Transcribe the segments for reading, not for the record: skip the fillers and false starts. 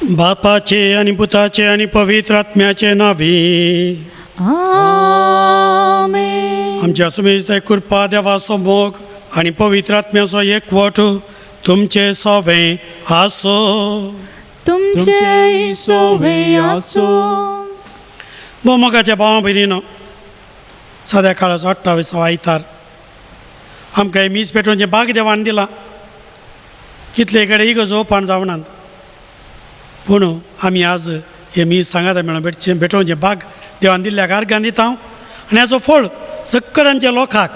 बापाचे आनी पुताचे आनी पवित्र आत्म्याचे नावी आमेन. आमच्या सुमेजताय कृपा देवाचो मोग आनी पवित्र आत्म्याचो एकवट तुमचे सोवे आसो. तुमचे सोवे आसो. मोगाच्या भावा भयणीनो, साद्या काळाचो 28 आयतार आमकां हें मीस पेटोवचें भाग देवान दिलां. कितले कडेन इगर्ज ओपन जावनात, पूण आमी आज हे मीस सांगाता मेळून भेटचें भेटोवचें भाग देवान दिल्ल्याक आर्गां दिता आनी हाचो फळ सकळ आमच्या लोकांक,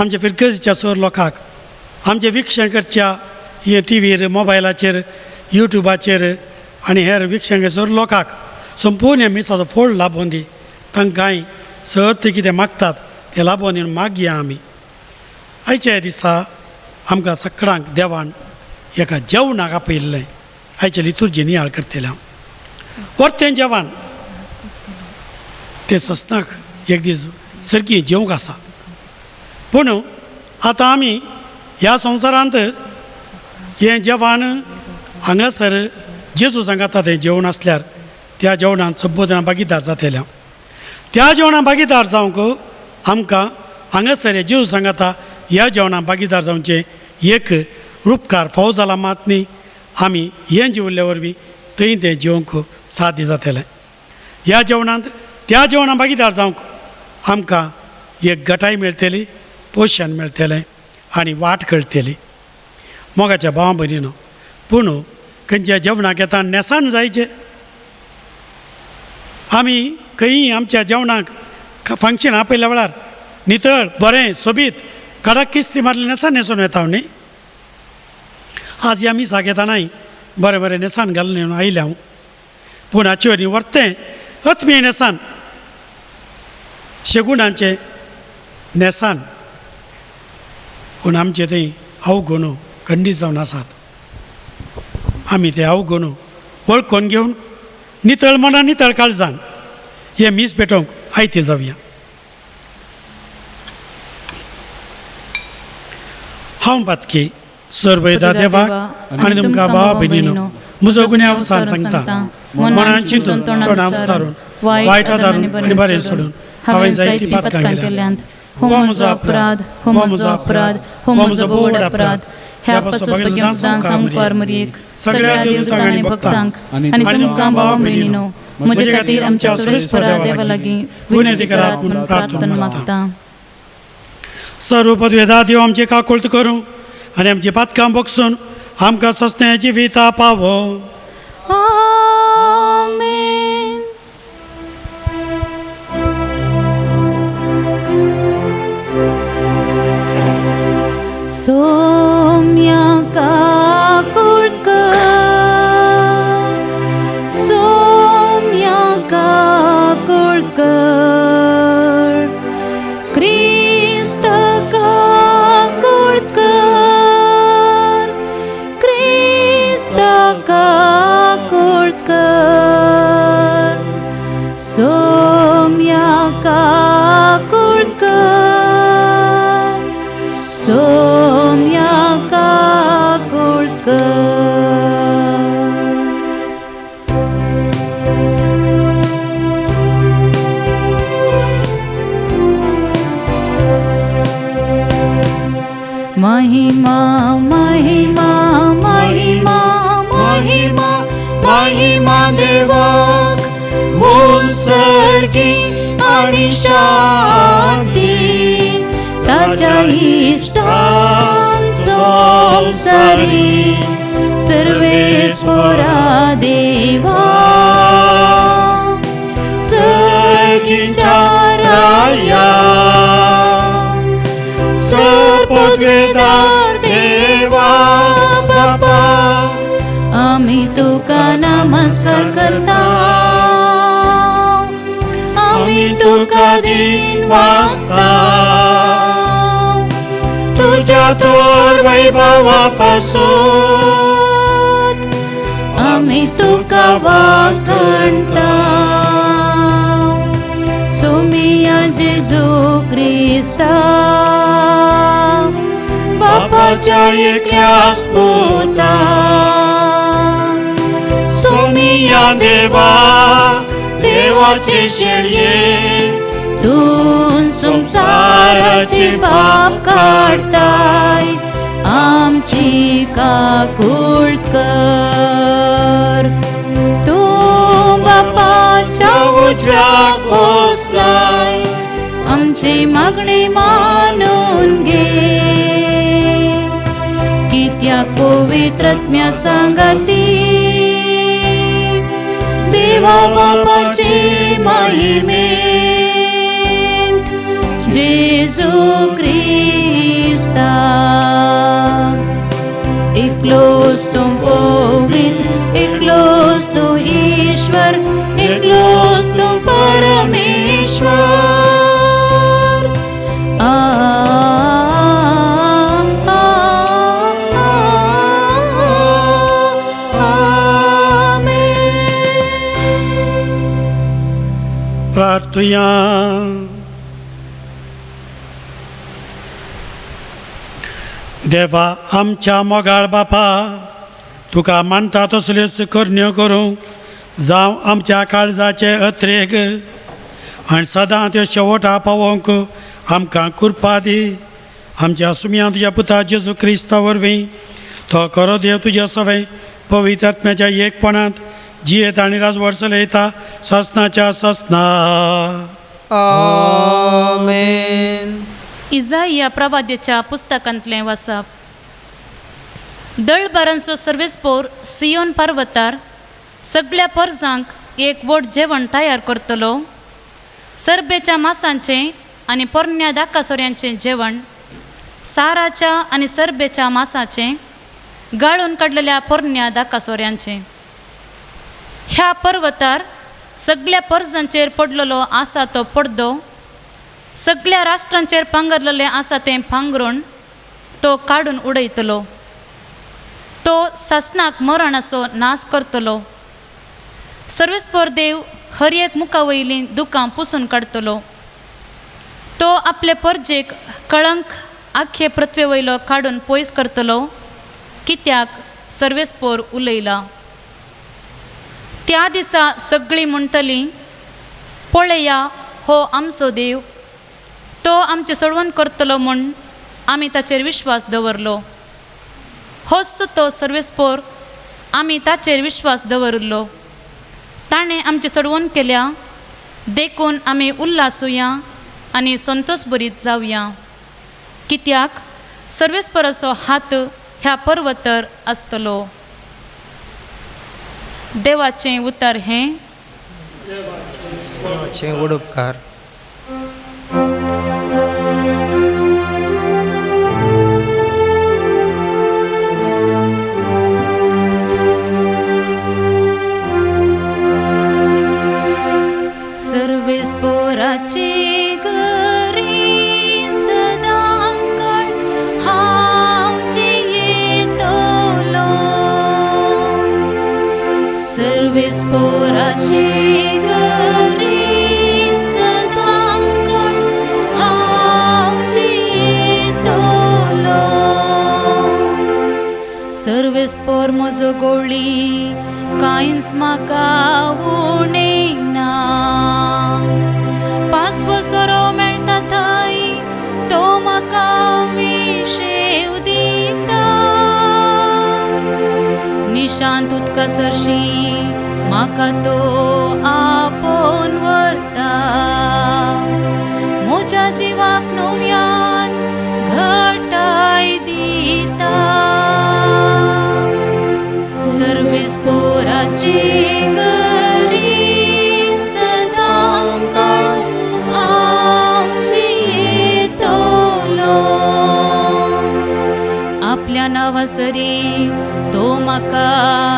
आमच्या फिरगर्जीच्या सर लोकांक, आमचें विक्षण करच्या हे टिवीर, मोबायलाचेर, युट्यूबाचेर आनी हेर विक्षण सर लोकांक संपूर्ण ह्या मिसाचो फळ लाबोवन दी. तांकांय सर ते कितें मागतात तें लाबोवन दी मागया आमी. आयच्या ह्या दिसा आमकां सगळ्यांक देवान एका जेवणाक आपयिल्लें. आयचे लितुर्जी नियाळ करतले हांव. वर्तें जेवण तें ससनाक एक दीस सर्गी जेवंक आसा, पूण आतां आमी ह्या संवसारांत हें जेवण हांगासर जेजू सांगता तें जेवण आसल्यार त्या जेवणांत संबोधना भागीदार जातले हांव. त्या जेवणां भागीदार जावंक आमकां हांगासर हे जेजू सांगता ह्या जेवणां भागीदार जावचें एक रुपकार फावो जाला मात न्ही, आमी हें जेवल्ले वरवीं थंय तें जेवंक साध्य जातलें. ह्या जेवणांत त्या जेवणां भागीदार जावंक आमकां एक गटाय मेळटली, पोशण मेळटलें आनी वाट कळटली. मोगाच्या भावा भयणीनो, पूण खंयच्या जेवणाक येता न्हेसाण जायचें. आमी खंयी आमच्या जेवणाक फंक्शन आपयल्या वेळार नितळ बरें सोबीत कडक किस्ती मारली न्हेसाण न्हेसून येता न्ही. आज ह्या मिसाक येतनाय बरें बरें न्हेसाण घालून येवन आयलें हांव, पूण हाचे वरवीं वर्तें आत्मीय न्हेसाण, शेगुणांचें न्हेसाण, पूण आमचे थंय अवगुण खंडीत जावन आसात. आमी ते अवगुण वळखून घेवन नितळ मनान नितळ काळजान हें मीस पेटोवंक आयतें जावया. हांव पातकी सर्वयदा देवाक आनी तुमकां भावा भयणीनो म्हजो गुन्यांव सांग सांगता, मनान चिंतून तोंडान सारून वायट आदारून आनी बरें सोडून हांवें जायतीं पातकां केल्यांत. हो म्हजो अपराध, हो म्हजो अपराध, हो म्हजो बोड अपराध. ह्या पासत भगवंतान सामकार मरयेक सगळ्या देवतांक आनी भक्तांक आनी तुमकां भावा भयणीनो म्हजे खातीर आमच्या सुरेश्वरा देवा लागीं विनंती करात म्हूण प्रार्थना मागता. सर्व पदवेदा देव आमचे काकुळट करूं आनी आमची पातकां बगसून आमकां सस्न्या जिविता पावो. आमेन. सोम्या काकुळट कर, सोम्या काकुळट कर, क्रिस्त काकुळट कर, क्रिस्त काकुळट कर, सोम्या काकुळट कर, सोम्या काकुळट कर. महिमा महिमा महिमा महिमा महिमा देवाक बोल सर्गी आनी शांती ताच्या इश्टान संवसारी सर्वेस्पोरा देवा सर्गीच्या राया सर्वपदवेदार देवा बापा आमी तुका नमस्कार करता, आमी तुका दिन वाचता, तुज्या तोर वैभवा पासून आमी तुका वाखणता. सोमिया जेजू क्रिस्ता बापाच्या एकल्याच पुता देवा देवाचे शेळये तूं संवसाराचे पाप काडताय आमची काकूळट कर. तूं बापाच्या उजव्याक बसलाय आमची मागणी मानून घे. कित्याक पवित्र आत्म्या सांगाती देवा बापाचे महिमेंत जेजू क्रिस्ता. एकलोच तूं पवित्र, एकलोच तूं ईश्वर, एकलोच तूं परमेश्वर. आ प्रार्थुया. देवा आमच्या मोगाळ बापा, तुका मानता तसल्योच करण्यो करूंक जावं आमच्या काळजाचे अत्रेग आनी सदां त्यो शेवटा पावोवंक आमकां कृपा दी. आमच्या सुम्या तुज्या पुता जेजू क्रिस्ता वरवीं तो खरो देव तुज्या सवय पवित्र आत्म्याच्या एकपणांत जियेत आनी राजवट चलयता ससनाच्या ससना. आमेन. इजाया प्रवाद्याच्या पुस्तकांतलें वाचप. दळबारांचो सर्वेस्पोर सियोन पर्वतार सगळ्या परजांक एक व्हड जेवण तयार करतलो. सरबेच्या मासांचें आनी पोरण्या दाकासोऱ्यांचें जेवण, साराच्या आनी सरबेच्या मासाचें, गाळून काडलेल्या पोरण्या दाकासोऱ्यांचें. ह्या पर्वतार सगळ्या परजांचेर पडलेलो आसा तो पडदो, सगळ्या राष्ट्रांचेर पांगरलेलें आसा तें पांगरूण तो काडून उडयतलो. तो सासणाक मरणाचो नाश करतलो. सर्वेस्पोर देव हर एक मुखा वयलीं दुकां पुसून काडटलो. तो आपले परजेक कळंक आख्खे पृथ्वे वयलो काडून पयस करतलो, कित्याक सर्वेस्पोर उलयला. त्या दिसा सगळीं म्हणटलीं, पळया हो आमचो देव, तो आमचें सोडवण करतलो म्हूण आमी ताचेर विश्वास दवरलो. होच तो सर्वेस्पोर, आमी ताचेर विश्वास दवरिल्लो. ताणें आमचें सोडवण केल्या, देखून आमी उल्हासुया आनी संतोश भरीत जावया, कित्याक सर्वेस्पोराचो हात ह्या पर्वतार आसतलो. देवाचें उतर हें. देवाचे व्हड उपकार. सर्वेस्पोराचे घरी सदांकाळ हांव जियेतलो. सर्वेस्पोराचे घरी सदांकाळ हांव जियेतलो. सर्वेस्पोर म्हजो गोळी कांयच म्हाका उणें ना. पासवो सोरो मेळटा थंय तो म्हाका विशेव दिता. निशांत उदका सरशी म्हाका तो आपोवन व्हरता. म्हज्या जिवाक नव्यान घटाय दिता. सर्वेस्पोराचे घरी सदांकाळ हांव जियेतलो. आपल्या नांवासरी तो म्हाका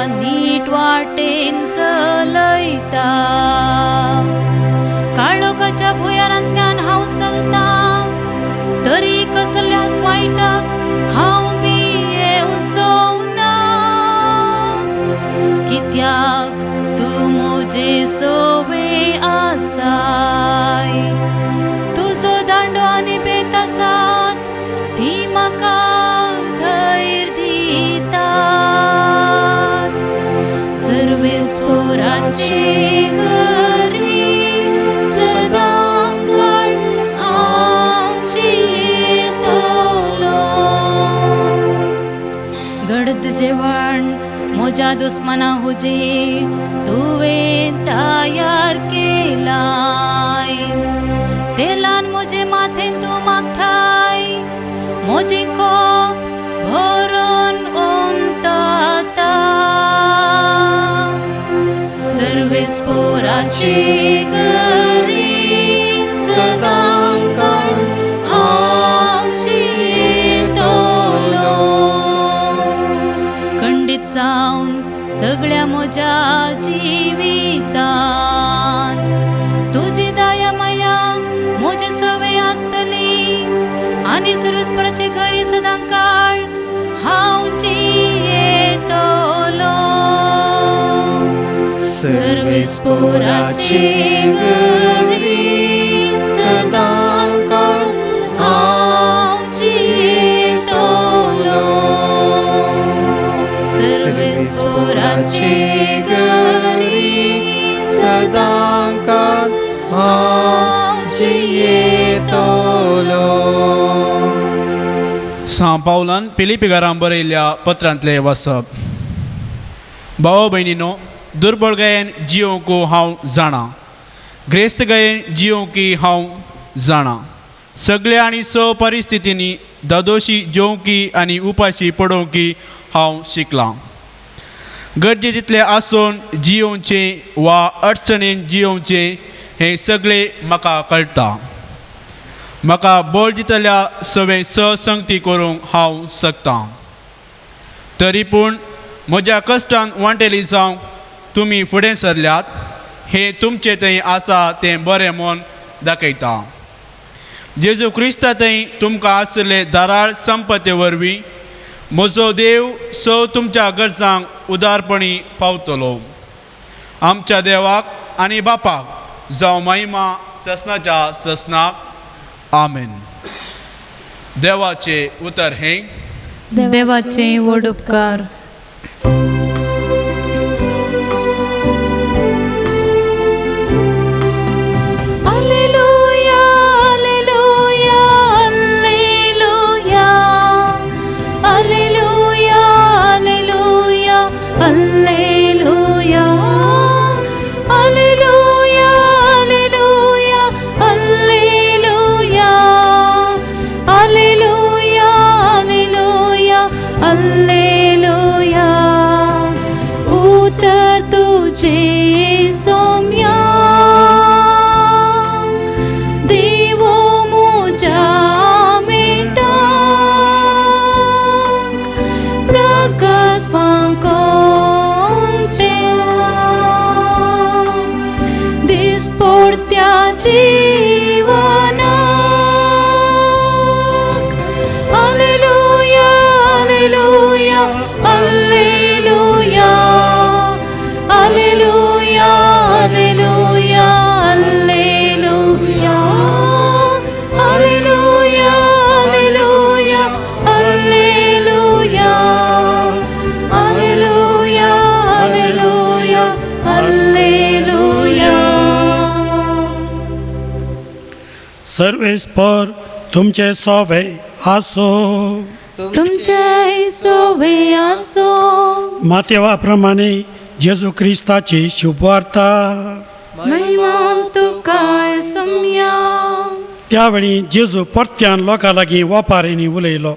नीट वाटेन चलयता. काळोखाच्या भुंयारांतल्यान हांव चलतां, तरी कसल्याच वायटाक हांव भियेवचो ना, कित्याक तूं म्हजे सोवे आसाय. तुजो दांडो आनी बेत आसात ती म्हाका धैर्य दितात. सर्वेस्पोराचे सर्वेस्पोराचे घरी सदांकाळ हांव जियेतलो. गडद जेवण म्हज्या दुस्मना हुजी तुवें तयार केलाय. तेलान म्हजे माथेन तूं मागताय, म्हजी खोप भरून उमताता. सर्वेस्पोराचे घरी सदांकाळ हांव जियेतलो. खंडीत जावन सगळ्या म्हज्या जिवितान तुजी दया माया म्हजे सवे आसतली आनी सर्वेस्पराचे घरी सदांकाळ हांव जियेतलो. सर्वेस्पोराचे घरी सदांकाळ हांव जियेतलो. सर्वेस्पोराचे घरी सदांकाळ हांव जियेतलो. सां पावलान पिलिपिकारां बरयल्ल्या पत्रांतलें वाचप. भाव भयणीनो, दुर्बळ गायेन जियोंक हांव जाणा, ग्रेस्त गायेन जियोंकी हांव जाणा. सगल्या आनी स परिस्थितींनी दादोशी जेवंकी आनी उपाशी पडोवंकी हांव शिकलां. गरजे तितलें आसून जियोवचें वा अडचणेन जियोवचें हें सगळें म्हाका कळटा. म्हाका बळ दितल्या सवें संगती करूंक हांव शकतां. तरी पूण म्हज्या कश्टान वांटेली जावंक तुमी फुडें सरल्यात हें तुमचें थंय आसा तें बरें म्हूण दाखयता. जेजू क्रिस्ता थंय तुमकां आशिल्ले धाराळ संपत्ती वरवीं म्हजो देव स तुमच्या गरजांक उदारपणी पावतलो. आमच्या देवाक आनी बापाक जावं महिमा ससनाच्या ससनाक. आमेन. देवाचें उतर हें. देवाचे व्हड उपकार. Alleluia, alleluia, alleluia. Alleluia, alleluia, alleluia. Alleluia, alleluia, alleluia. Alleluia, alleluia, alleluia. उतर तुझे सौम्या देवो म्हज्या मेटाक प्रकाश फांकोवचे दिसपडत्या जिवनाक. Alleluia, alleluia, alleluia. Alleluia, alleluia, alleluia. Alleluia, alleluia, alleluia. Alleluia, alleluia, alleluia. सर्वेस्पर तुमचे सोवे आसो. तुमचे सोवे आसो. मातेवा प्रमाणे जेजू क्रिस्ताची शुभवार्ता. महिमा तुका सम्या. त्यावेळी जेजू परत्यान लोकां लागीं वपारींनी उलयलो.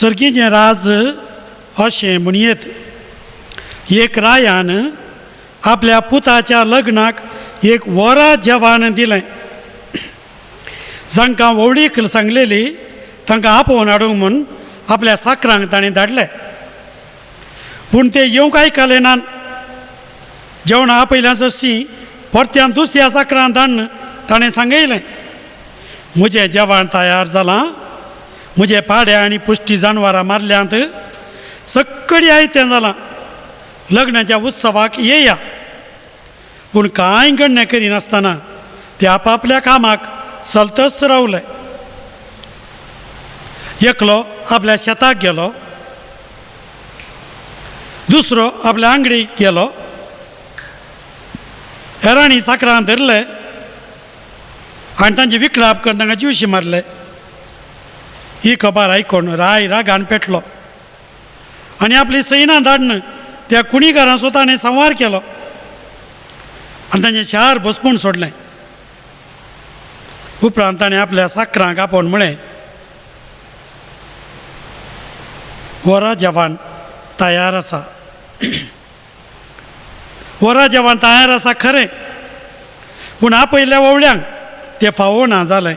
सर्गीचें राज अशें म्हणयेत, एक रायान आपल्या पुताच्या लग्नाक एक वरा जेवण दिलें. जांकां व्हडीक सांगलेली तांकां आपोवन हाडूंक म्हूण आपल्या साकरांक ताणें धाडले. पूण ते येवंक आयकले नात. जेवणां आपयल्या सरशीं परत्यान दुसऱ्या साकरान धाडून ताणें सांगयलें, म्हजें जेवण तयार जालां, म्हजे पाडे आनी पुश्टी जानवरां मारल्यांत, सगळीं आयतें जालां, लग्नाच्या उत्सवाक येया. पूण कांय गण्य करिनासतना ते आपापल्या कामाक चलतच रावले. एकलो आपल्या शेताक गेलो, दुसरो आपल्या आंगडीक गेलो, हेरांनी साकरां धरले आनी तांचे विकलाप करून तांकां जिवशी मारले. ही खबर आयकून राय रागान पेटलो आनी आपली सैना धाडून त्या कुणीकारांचो ताणें संवार केलो आनी तांचें शार बसपूण सोडलें. उपरांत ताणें आपल्या साकरांक आपोवन म्हळें, वरा जेवण तयार आसा, वरा जेवण तयार आसा खरें, पूण आपयल्ल्या ओवळ्यांक तें फावो ना जालें.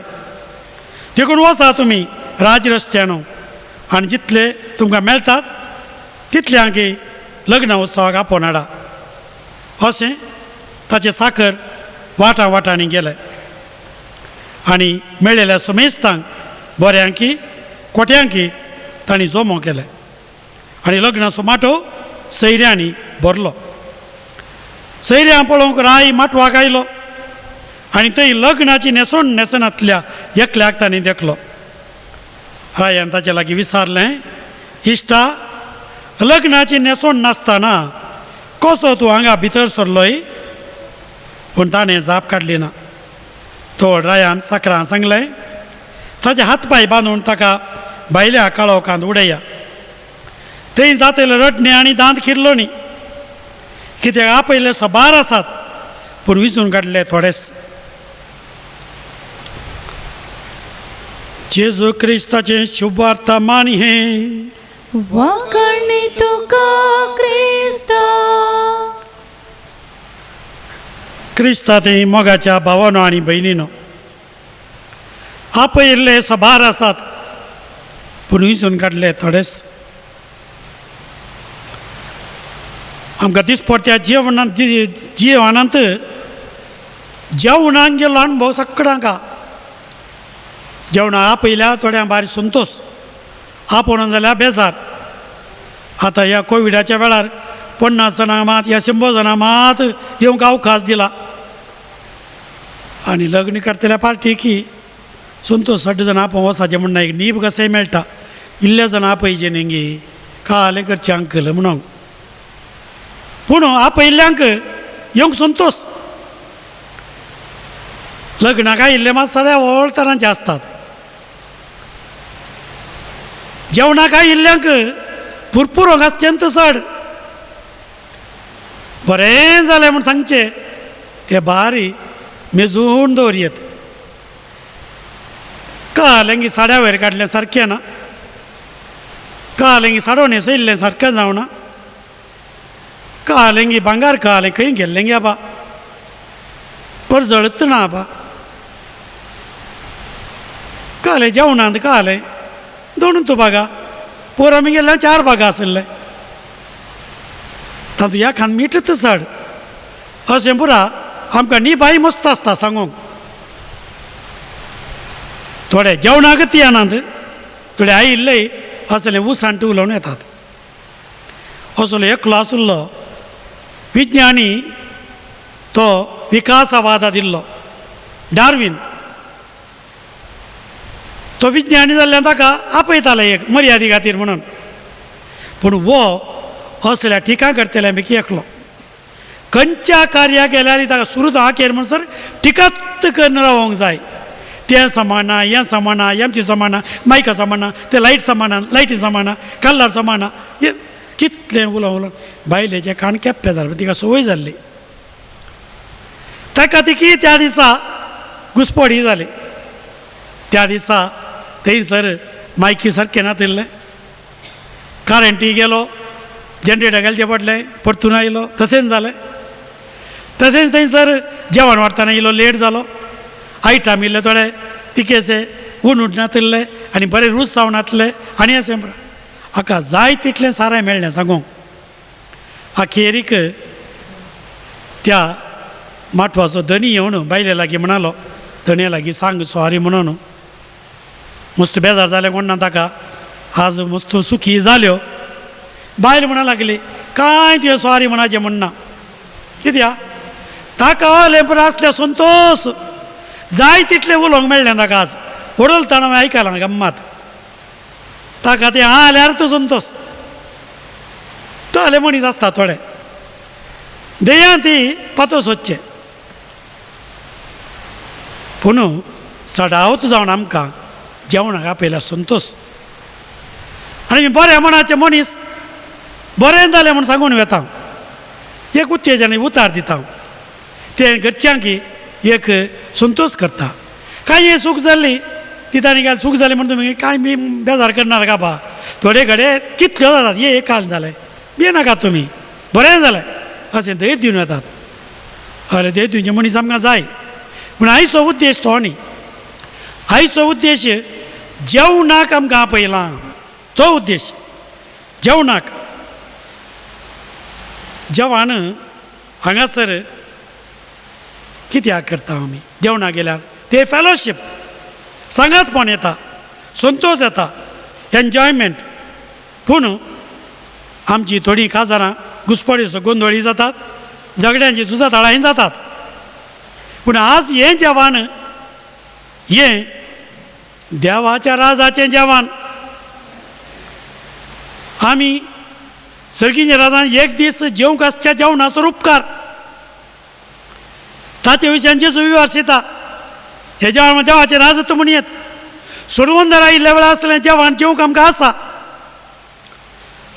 देखून वचा तुमी राज रस्त्यानो आनी जितले तुमकां मेळटात तितल्यांकी लग्न उत्सवाक आपोवन हाडा. अशें ताचें साकर वाटां वाटांनी गेलें आनी मेळिल्ल्या समेस्तांक बऱ्यांकी कोट्यांकी तांणी जमो केले आनी लग्नाचो माटोव सैऱ्यांनी भरलो. सैऱ्यां पळोवंक राय माटवाक आयलो आनी थंय लग्नाची न्हेसण न्हेसणांतल्या एकल्याक तांणी देखलो. रायान ताचे लागीं विचारलें, इश्टा, लग्नाची न्हेसण नासतना कसो तूं हांगा भितर सरलोय? पूण ताणें जाप काडली ना. तो रायान साकरां सांगलें, ताचे हात पांय बांदून ताका भायल्या काळोखांत उडया, थंय जातले रडणें आनी दांत खिरलो न्ही, कित्याक आपयले सबार आसात पूण विंचून काडले थोडेच. जेजू क्रिस्ताचें शुभवार्ता मान हें. वाखाणणी तुका क्रिस्ता. क्रिस्ता ते मोगाच्या भावानो आनी भयणीनो, आपयिल्ले सबार आसात पूण विंचून काडले थोडेच. आमकां दिसपडत्या जेवणांत जिवनांत जेवणाक गेलो अणभव सगळ्यांक. जेवणां आपयल्या थोड्यां भायर संतोश, आपोवन जाल्यार बेजार. आतां ह्या कोविडाच्या वेळार 50 जाणां मात ह्या 100 जाणां मात येवंक अवकाश दिला आनी लग्न करतल्या पार्टीकी संतोश 60 जाणां आपोवंक वचाचें म्हण एक नीब कशें मेळटा, इल्ले जाणां आपयचे न्ही गे कालें करचें अंकल म्हणून. पूण आपयल्ल्यांक येवंक संतोश. लग्नाक आयिल्ले मात सगळ्या व्हड तरांचे आसतात. जेवणाक आयिल्ल्यांक पुरपुरोंक आसचें चड बरें जालें म्हूण सांगचें ते बारी मेजून दवरयेत. कालेंगी साड्या वयर काडलें सारकें ना, कालेंगी साडो न्हेसयल्लें सारकें जावना, कालेंगी भांगार कालें खंय गेल्लें गे आबा, परजळत ना आबा, कालें जेवणांत कालें दोन तूं बागा पोर आमी गेल्ल्या 4 बागा आशिल्ले, तातूंत एखान मीठच चड. अशें पुरा आमकां न्ही बाई मस्त आसता सांगूंक. थोडे जेवणाकच येनात, थोडे आयिल्ले असले उसांट उलोवन येतात. असलो एकलो आशिल्लो विज्ञानी, तो विकासवादा दिल्लो डार्विन. तो विज्ञानी जाल्ल्यान ताका आपयताले एक मर्यादी खातीर म्हणून, पूण वो असल्या टिका करतल्या पैकी एकलो. खंयच्या कार्याक गेल्यार ताका सुरू आखेर म्हणसर टिकात करून रावोंक जाय. तें समाना, हें समाना, हेमची समाना, मायका समाना, तें लायट समाना, लायटी समाना, कलर समाना, हें कितलें उलोवन उलोवन बायलेचें कान केप्पें जालें, तिका संवय जाल्ली. ताका ती त्या दिसा घुसपडी जाली. त्या दिसा थंयसर मायकी सारकें नातिल्लें, करंटी गेलो, जनरेटर घालचें पडलें, परतून आयलो, तशेंच जालें. तशेंच थंयसर जेवण वाडटना इलो लेट जालो, आयटम इल्ले थोडे तिकेसे उण नातिल्ले आनी बरें रूच जावन नातले आनी अशें हाका जाय तितलें सारें मेळ्ळें सांगूंक. अखेरीक त्या माटवाचो धनी येवन बायले लागीं म्हणालो, धनया लागीं सांग सॉरी म्हणून. मस्त बेजार जालें कोण ना ताका, आज मस्त सुखी जाल्यो. बायल म्हणा लागली, कांय तुवें सॉरी म्हणाचें म्हणना, कित्याक ताका लें पुरो आसलें संतोश, जाय तितलें उलोवंक मेळ्ळें ताका आज. वडोलताना हांवें आयकलां गम्मात, ताका तें आल्यार तो संतोश. तसले मनीस आसता थोडे, दया ती पातोस वचचें. पूण चडावत जावन आमकां जेवणाक आपयल्या संतोश. आनी बऱ्या मनाचे मनीस बरें जालें म्हूण सांगून वेता, एक उत्तेजन उतार दिता, ते घरच्यांक एक संतोश करता. कांय चूक जाल्ली ती तांणी काय चूक जाली म्हण तुमी कांय बी बेजार करनात काबा, थोडे कडेन कितल्यो जातात हे एक काल जालें बी नाका तुमी बरें जालें अशें धैर्य दिवन येतात. अरे धैर्य दिवचें मनीस आमकां जाय, पूण आयचो उद्देश तो न्ही. आयचो उद्देश जेवणाक आमकां आपयलां तो उद्देश जेवणाक. जेवण हांगासर कित्याक करता आमी जेवणाक गेल्यार ते फेलोशीप सांगातपण येता, संतोश येता, एन्जॉयमेंट. पूण आमची थोडीं काजारां घुसपडीचो गोंदळी जातात, झगड्यांची झुजा ताळांय जातात. पूण आज हें जेवण हें देवाच्या राजाचें जेवण. आमी सर्गीच्या राजान एक दीस जेवंक आसच्या जेवणाचो उपकार ताचे विशयान जेजू विवर्सिता. हे जेवण देवाचें राज म्हूण येत सोडवून जर आयिल्ल्या वेळार आसलें जेवण जेवंक आमकां आसा.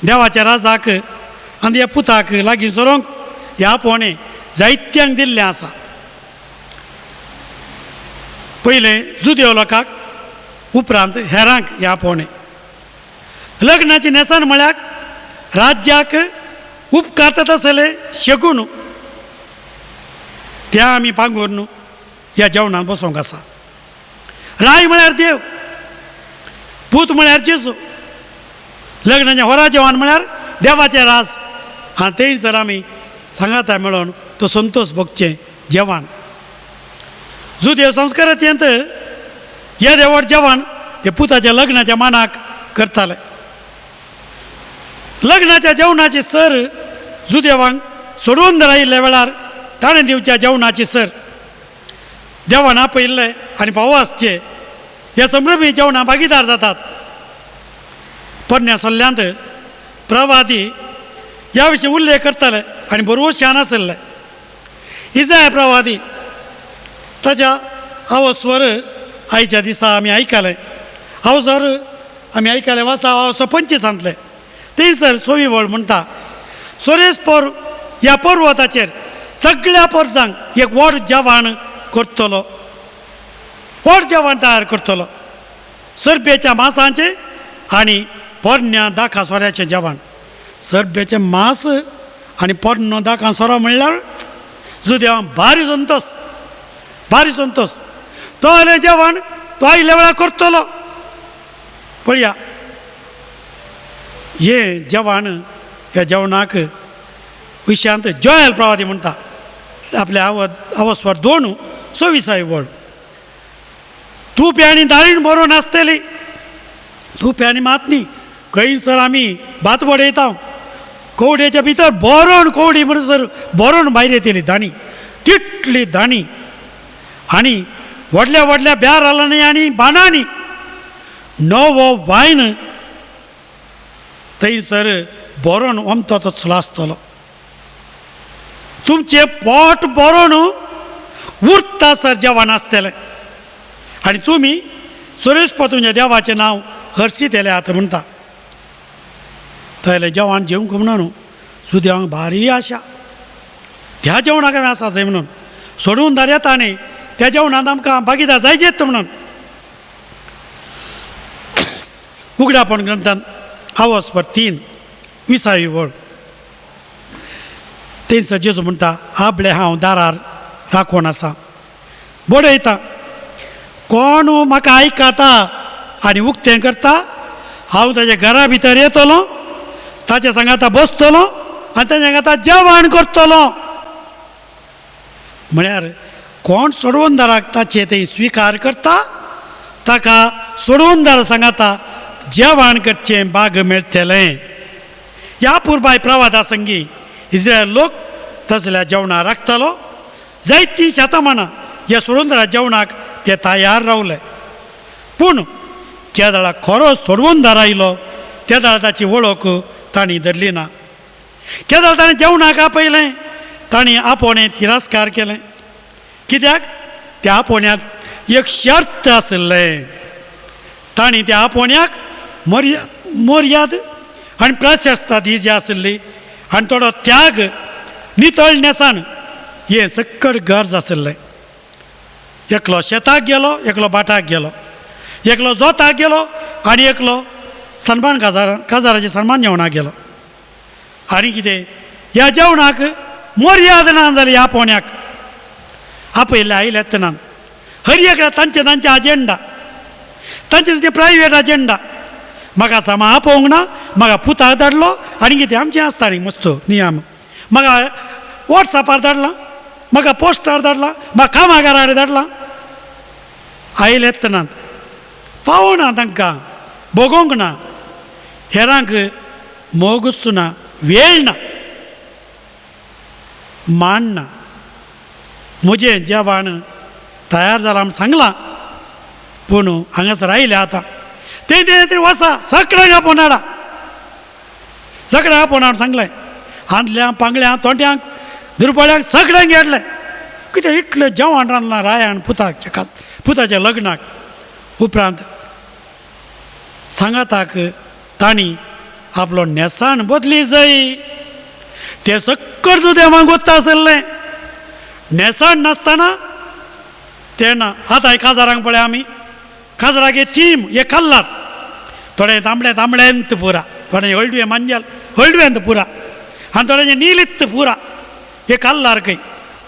देवाच्या राजाक आनी ह्या पुताक लागीं सरोंक ह्या पोणे जायत्यांक दिल्लें आसा. पयलें जुदेव लोकांक, उपरांत हेरांक ह्या पोणे. लग्नाचें न्हेसण म्हळ्यार राज्याक उपकारता तसलें शेगून त्या आमी पांगूर ह्या जेवणांत बसोंक आसा. राय म्हळ्यार देव, पूत म्हळ्यार जेजू, लग्नाचें होरा जेवण म्हळ्यार देवाचें राज. आनी थंयसर आमी सांगाता मेळोन तो संतोश भोगचें जेवण. जुदेव संस्कारांत हे देवड जेवण ते पुताच्या लग्नाच्या मानाक करताले. लग्नाच्या जेवणाची सर जुदेवांक सोडून आयिल्ल्या वेळार ताणें दिवच्या जेवणाची सर देवान आपयिल्ले आनी फावो आसचे ह्या समृद्धी जेवणां भागीदार जातात. पोरण्या सल्ल्यांत प्रवादी ह्या विशीं उल्लेख करताले आनी बरोबर शान आशिल्ले. इजाय प्रवादी ताच्या आवस्वर आयच्या दिसा आमी आयकलें, आवसर आमी आयकलें वाचा आवसो 25 थंयसर सोवी वळ म्हणटा, सोरेस पोर ह्या पर्वताचेर सगळ्या पोरसांक एक व्हड जेवण करतलो, व्हड जेवण तयार करतलो, सरबेच्या मासांचें आनी पोरण्या दाखा सोऱ्याचें जेवण. सरबेचें मांस आनी पोरण्यो दाखां सोरो म्हणल्यार जुदेवांक भारी संतोश, भारी संतोश. तो आयलें जेवण तो आयिल्ल्या वेळार करतलो. पळया हें जेवण ह्या जेवणाक विशयांत जोयल प्रवादी म्हणटा आपल्या आवस्वर 2 26 वळ, तूं आनी दाळीण बरोवन आसतली, तूं आनी मात न्ही. खंयसर आमी भात बडयता कवडेच्या भितर बरोवन कवडी म्हणसर बरोवन भायर येतली दाणी, तितली दाणी. आनी व्हडल्या व्हडल्या ब्यारांनी आनी बाणांनी नवो वायन थंयसर बरोवन ओमतो तसलो आसतलो. तुमचें पोट बरोवन उरता सर जेवण आसतलें आनी तुमी सुरेशपा तुमच्या देवाचें नांव हर्शीतले आतां म्हणटा. थंयलें जेवण जेवंक म्हणून सुदेवांक भारी आशा ह्या जेवणाक हांवें आसा जाय म्हणून सोडून दार येता न्ही त्या जेवणांत आमकां भागीदार जायचेत म्हणून. उगडापण ग्रंथान आवस्पर 3 20 वळ थंयसर जेजू म्हणटा, आपले हांव दारार राखून आसा, बडयता, कोण म्हाका आयकता आनी उक्तें करता हांव ताच्या घरा भितर येतलो, ताच्या सांगाता बसतलो आनी ताच्या सांगाता जेवण करतलो. म्हळ्यार कोण सोडवणदाराक ताचें ते स्विकार करता ताका सोडवणदार सांगाता जेवण करचें बाग मेळटलें. ह्या पुर्बाय प्रवादा संगी इस्रायल लोक तसल्या जेवणां राखतालो. जायतीं शतमानां ह्या सोडवणदारा जेवणाक ते तयार रावले. पूण केदळा खरो सोडवणदार आयलो तेदळा ताची वळख तांणी धरली ना. केदळा ताणें जेवणाक आपयलें तांणी आपोवणें तिरस्कार केलें. कित्याक त्या आपोवण्यांत एक शर्त आशिल्लें. तांणी त्या आपोवण्याक मर्याद आनी प्रशस्ता दी जी आशिल्ली आनी थोडो त्याग नितळ न्हेसान हें सक्कड गरज आशिल्लें. एकलो शेताक गेलो, एकलो भाटाक गेलो, एकलो जोताक गेलो आनी एकलो सन्मान काजाराचे सन्मान जेवणाक गेलो. आनी कितें ह्या जेवणाक मर्याद ना जाली. ह्या आपोवण्याक आपयल्ले आयल्यात ना. हर एकल्या तांचे तांचे अजेंडा, तांचे तांचे प्रायवेट अजेंडा. म्हाका सामा आपोवंक ना, म्हाका पुताक धाडलो आनी कितें आमचें आसता न्ही मस्त नियम. म्हाका वॉट्सॅपार धाडला, म्हाका पोस्टार धाडला, म्हाका कामागारार धाडला. आयलेत नात, पावना तांकां, भोगोवंक ना, हेरांक मोगूच ना, वेळ ना, मान ना. म्हजें जेवण तयार जालां म्हूण सांगलां, पूण हांगासर आयलें आतां ते ते वसा सगळ्यांक आपोवन हाडा, सगळ्यांक आपोवन हाड सांगलें. आंदल्यांक, पांगल्यांक, तोंट्यांक, दुर्बळ्यांक सगळ्यांक हाडलें. कितें इतलें जेवण रांदलां रायान पुताक, पुताच्या लग्नाक. उपरांत सांगाताक तांणी आपलो न्हेसाण बदली जाय. ते सक्कड जुदेवांक वता आशिल्लें न्हेसाण नासतना ते ना. आतां काजारांक पळय आमी, काजराक एक थीम, एक कल्लार, थोडे तांबडे तांबड्यांत पुरा, थोडे हळडुवे मांजल हळडुव्यांत पुरा आनी थोड्यांचे निलीत पुरा. हे कल्लार खंय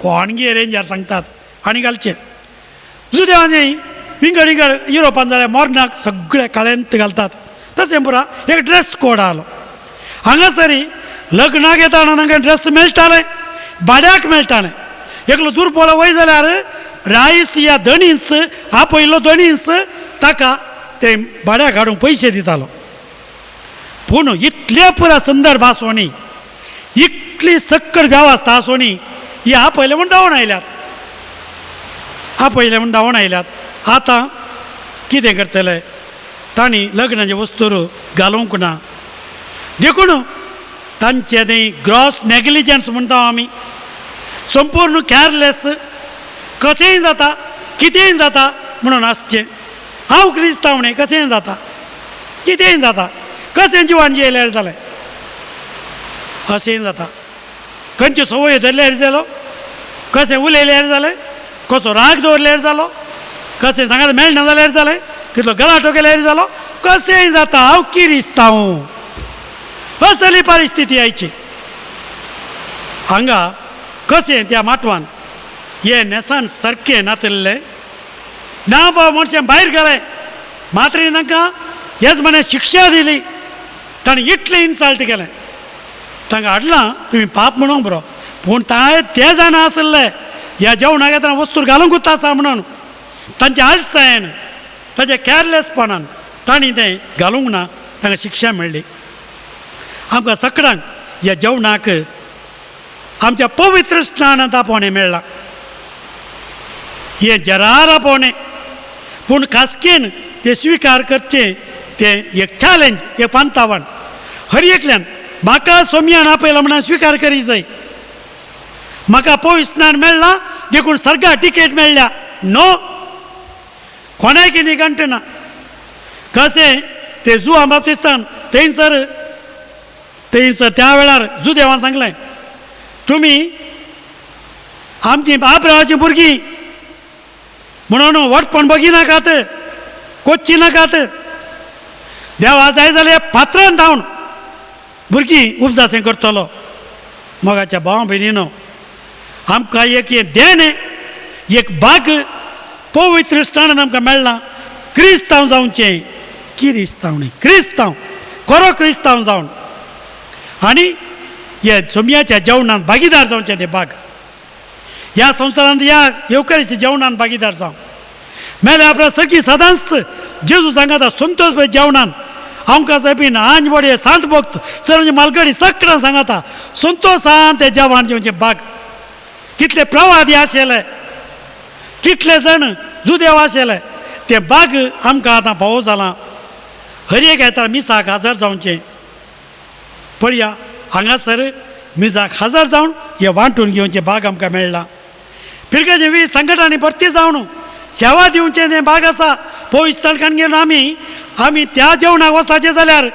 कोण गे रेंजर सांगतात आनी घालचे. जुदेवांनी विंगड विंगड युरोपान जाल्यार मोर्नाक सगळे काळ्यांत घालतात, तशें पुरा एक ड्रेस कोड आलो. हांगासरी लग्नाक येता तांकां ड्रेस मेळटाले, भाड्याक मेळटाले. एकलो दुर्बळ वय जाल्यार रायस या धणींच आपयलो धणींच ताका ते भाड्याक हाडूंक पयशे दितालो. पूण इतले पुरा संदर्भ आसोनी, इतली सक्कड वेवस्था आसोनी, ही आपयले म्हूण धांवून आयल्यात, आपयले म्हूण धांवून आयल्यात. आतां कितें करतले? तांणी लग्नाचे वस्तू घालूंक ना, देखून तांचे तें ग्रॉस नेग्लिजन्स म्हणटा आमी, संपूर्ण कॅरलेस, कशेंय जाता कितेंय जाता म्हणून आसचें. हांव क्रिस्तांव न्ही, कशेंय जाता कितेंय जाता, कशें जिवान जियेल्यार जालें, अशेंय जाता. खंयच्यो संवय धरल्यार जालो, कशें उलयल्यार जालें, कसो राग दवरल्यार जालो, कशें सांगात मेळना जाल्यार जालें, कितलो गलाटो केल्यार जालो, कशेंय जाता. हांव किरिस्तांव, असली परिस्थिती आयची. हांगा कशें त्या माटवान हे न्हेसान सारकें नातिल्लें ना बाबा मनशां भायर गेलें. मात्रेन तांकां येजमाने शिक्षा दिली, ताणें इतलें इन्सल्ट केलें. तांकां हाडलां तुमी पाप म्हणूंक बरो, पूण ते जाणा आशिल्ले ह्या जेवणाक येतना वस्तू घालूंकूच आसा म्हणून. तांच्या आळसायेन, तांच्या कॅरलेसपणान तांणी तें घालूंक ना, तांकां शिक्षा मेळ्ळी. आमकां सगळ्यांक ह्या जेवणाक आमच्या पवित्र स्नानांत आपोवणें मेळ्ळां. हें जरार आपोवणें, पूण खासकेन तें स्विकार करचें तें एक चॅलेंज, एक पांतावण. हर एकल्यान म्हाका सोमयान आपयलां म्हणून स्विकार करी जाय. म्हाका पवित्र स्नान मेळ्ळां देखून सर्गा टिकेट मेळ्ळ्या, नो, कोणायकी निघंट ना. कशें ते जुवां बाप्तिस्तान थंयसर थंयसर त्या वेळार जुदेवान सांगलें, तुमी आमची आब्रावाची भुरगीं म्हणून वटपण बगी नाकात, कोच्ची नाकात, देवा जाय जाल्यार पात्रान धांवन भुरगीं उपजासें करतलो. मोगाच्या भाव भयणीनो, आमकां एक हें देणें, एक बाग पवित्र स्नानान आमकां मेळ्ळां. क्रिस्तांव जावचें, किरिस्तांव न्ही, क्रिस्तांव, खरो क्रिस्तांव जावन आनी हे सोमयाच्या जेवणान भागीदार जावचें. तें बाग ह्या संवसारांत ह्या येवकारीच्या जेवणान भागीदार जावं. मेल्या आपल्या सगळीं सदांच जेजू सांगता संतोष पळय जेवणान आमकां सायबीन आंज बडये सांत भक्त सर मालगडी सगळ्यां सांगता संतोषान ते जेवण जेवचें बाग. कितले प्रवादी आशिल्ले, कितले जाण जुदेव आशिल्ले, ते बाग आमकां आतां फावो जालां. हर एक आयतार मिसाक हजर जावचें. पळया हांगासर मिसाक हजर जावन हे वांटून घेवचें बाग आमकां मेळ्ळां. फिरकाचे वीज संकटांनी भरती जावन सेवा दिवचें तें भाग आसा. पवित्र घेवन आमी आमी त्या जेवणाक वचपाचें जाल्यार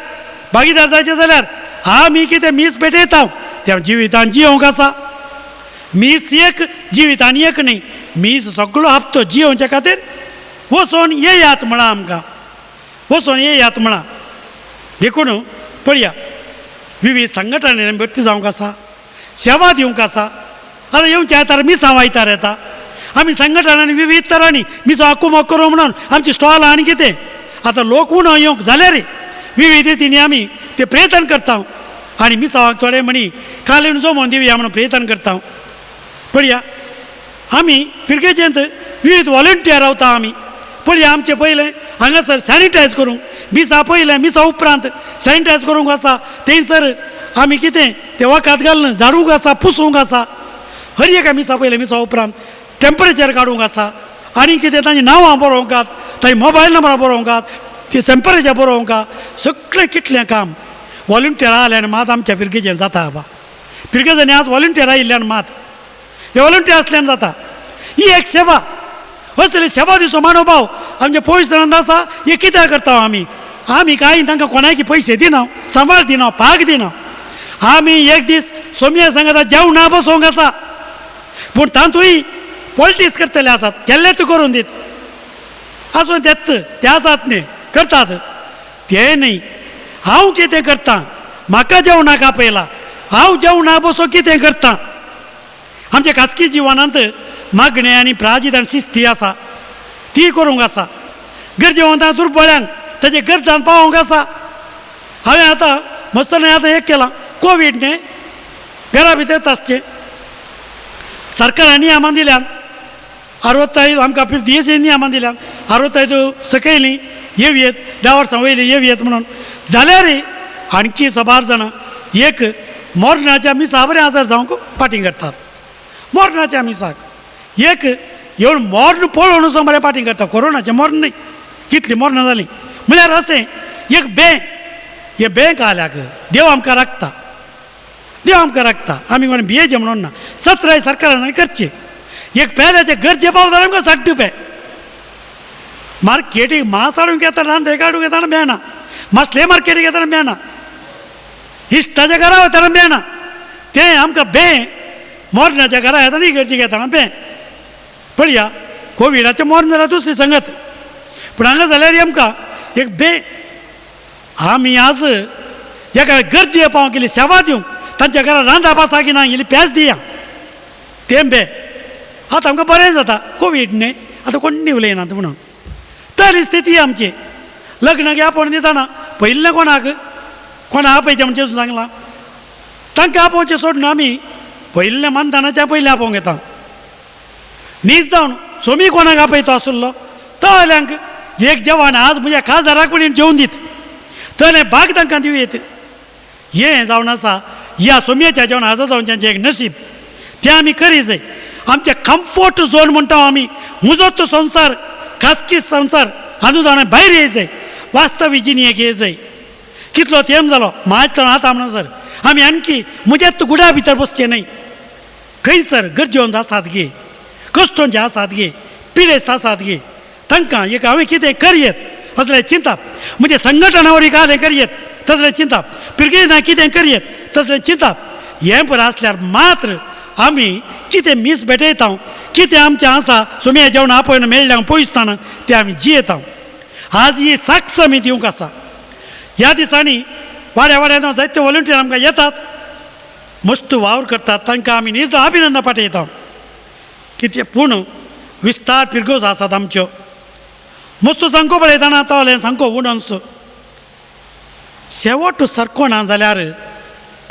भागीदार जायचें जाल्यार आमी कितें मीस भेटयता त्या जिवितान जियोंक आसा. मीस एक जिवितान एक न्ही, मीस सगळो हप्तो जियोवच्या खातीर वचोन येयात म्हळां आमकां, वचोन येयात म्हळां. देखून पळया विविध संघटनांनी भरती जावंक आसा, सेवा दिवंक आसा. आतां येवच्या आयतार मिसां आयतार येता, आमी संघटनांनी विविध तरांनी मिसां आकुमक करूं म्हणून आमची स्टॉल आनी कितें आतां लोक उणो येवंक जाल्यार विविध रितींनी आमी ते प्रयत्न करता आनी मिसावाक थोडे म्हणी कालीन जमोवन दिवया म्हणून प्रयत्न करता. पळया आमी फिरगेजेंत विविध वॉलंटियर रावता आमी. पळया आमचें पयलें हांगासर सॅनिटायज करूंक मिसा पयलें मिसा उपरांत सॅनिटायज करूंक आसा. थंयसर आमी कितें तें वखद घालून झाडूंक आसा, पुसूंक आसा. हर एका मिसा पयलें मिसा उपरांत टेम्परेचर काडूंक आसा आनी कितें तांची नांवां बरोवंक आहात, तांची मोबायल नंबरां बरोवंक आहात, ती टेम्परेचर बरोवंक आहा. सगळें कितलें काम वॉलंटियर आयल्यान मात आमच्या फिरगेजेन जाता. बाबा फिरगेजांनी आज वॉलंटियर आयिल्ल्यान मात हे वॉलंटियर आसल्यान जाता. ही एक सेवा असली सेवा दिसो मानोभाव आमचे पयस आसा. हे कित्याक करता आमी? आमी कांय तांकां कोणाकी पयशे दिना, सांबाळ दिना, पाग दिना. आमी एक दीस सोमया सांगता जेवणा बसोवंक आसा, पूण तातूंय पॉलिटिक्स करतले आसात, केल्लेच करून दीत आसूं तेच ते आसात न्ही करतात ते न्ही. हांव कितें करता, म्हाका जेवणाक आपयला, हांव जेवणा बसो कितें करता. आमच्या खाजगी जिवनांत मागणें आनी प्राजीत आनी शिस्ती आसा, ती करूंक आसा. गरजेवंतां दुर्बळ्यांक ताजे गरजान पावोवंक आसा. हांवें आतां मस्त न्हय आतां एक केलां कोवीड न्ही घरा भितर आसचें सरकारान नियमां दिल्यान 65 आमकां दियेचे नियमां दिल्यान 65 सकयलीं येवयेत 10 वर्सां वयलीं येवयेत म्हणून जाल्यार आणखी सबार जाणां एक मरणाच्या मिसा बरें आजार जावंक पाटींग करतात. मरणाच्या मिसाक एक येवन मर्ण पळोवन वचोन बरें पाटींग करता. कोरोनाचें मर्ण न्ही, कितलीं मरणां जालीं म्हळ्यार अशें एक बँक, हे बँक आल्याक देव आमकां राखता, देव आमकां राखता. आमी कोण भियेचें म्हणून ना, सत्राय सरकारान करचें. एक पेल्याचे गरजे पावता जाल्यार आमकां 60 रुपये मार्केटीक मास हाडूंक येता, रांदे काडूंक येतना मेळना, मासले मार्केटीक येतना मेळना, इश्टाच्या घरा वतना मेळना. तें आमकां बें मरणाच्या घरा येतना इगर्जेक येतना बें. पळया कोविडाचें मरण जाल्यार दुसरी संगत, पूण हांगा जाल्यार आमकां एक बें. आमी आज एका गरजे पावंक केली सेवा दिवंक तांच्या घरा रांदप आसा की ना इल्ली पेज दिया तें बें. आतां आमकां बरें जाता कोवीड न्ही, आतां कोण उलयनात म्हणून. तर स्थिती आमची लग्नाक आपोवन दितना पयिल्लें कोणाक कोणा आपयचें म्हणचें सांगलां तांकां आपोवचें सोडून आमी पयिल्लें मानधनाच्या पयलें आपोवंक येता. नीज जावन सोमी कोणाक आपयतो आसलो तल्यांक एक जेवण आज म्हज्या खासदाराक पण जेवन दीत तलें भाग तांकां दिवं येत. हें जावन आसा ह्या सोमयेच्या जेवण आजा जावचें एक नशीब तें आमी करी जाय. आमचें कम्फर्ट झोन म्हणटा आमी, मुजो तो संवसार खासगी संवसार हातूंत जावन भायर येय जाय, वास्तवी जिणेक येय जाय. कितलो तेंप जालो म्हाज तर आतां म्हणसर आमी आणखी म्हज्याच गुडा भितर बसचें न्हय. खंयसर गरजेवंत आसात गे, कश्टोंचे आसात गे, पिडेस्त आसात गे, तांकां एक हांवें कितें करयेत असलें चिंतप, म्हणजे संघटना वरवीं कालें करयेत तसलें चिंतप, पिरगेना कितें करयेत तसलें चिंतप. हें बरें आसल्यार मात्र आमी कितें मीस भेटयता, कितें आमचें आसा सोमया जेवण आपयन मेळ्ळ्या पयसताना तें आमी जियेता. आज ही साक्ष आमी दिवंक आसा. ह्या दिसांनी वाड्या वाड्यान जायते वॉलंटियर आमकां येतात, मस्त वावर करतात, तांकां आमी नीज अभिनंदन पाठयता. कितें पूण विस्तार पिरगोज आसात आमच्यो मस्त सामको पळयतना तोलें सामको उडोनसो शेवट सारको ना जाल्यार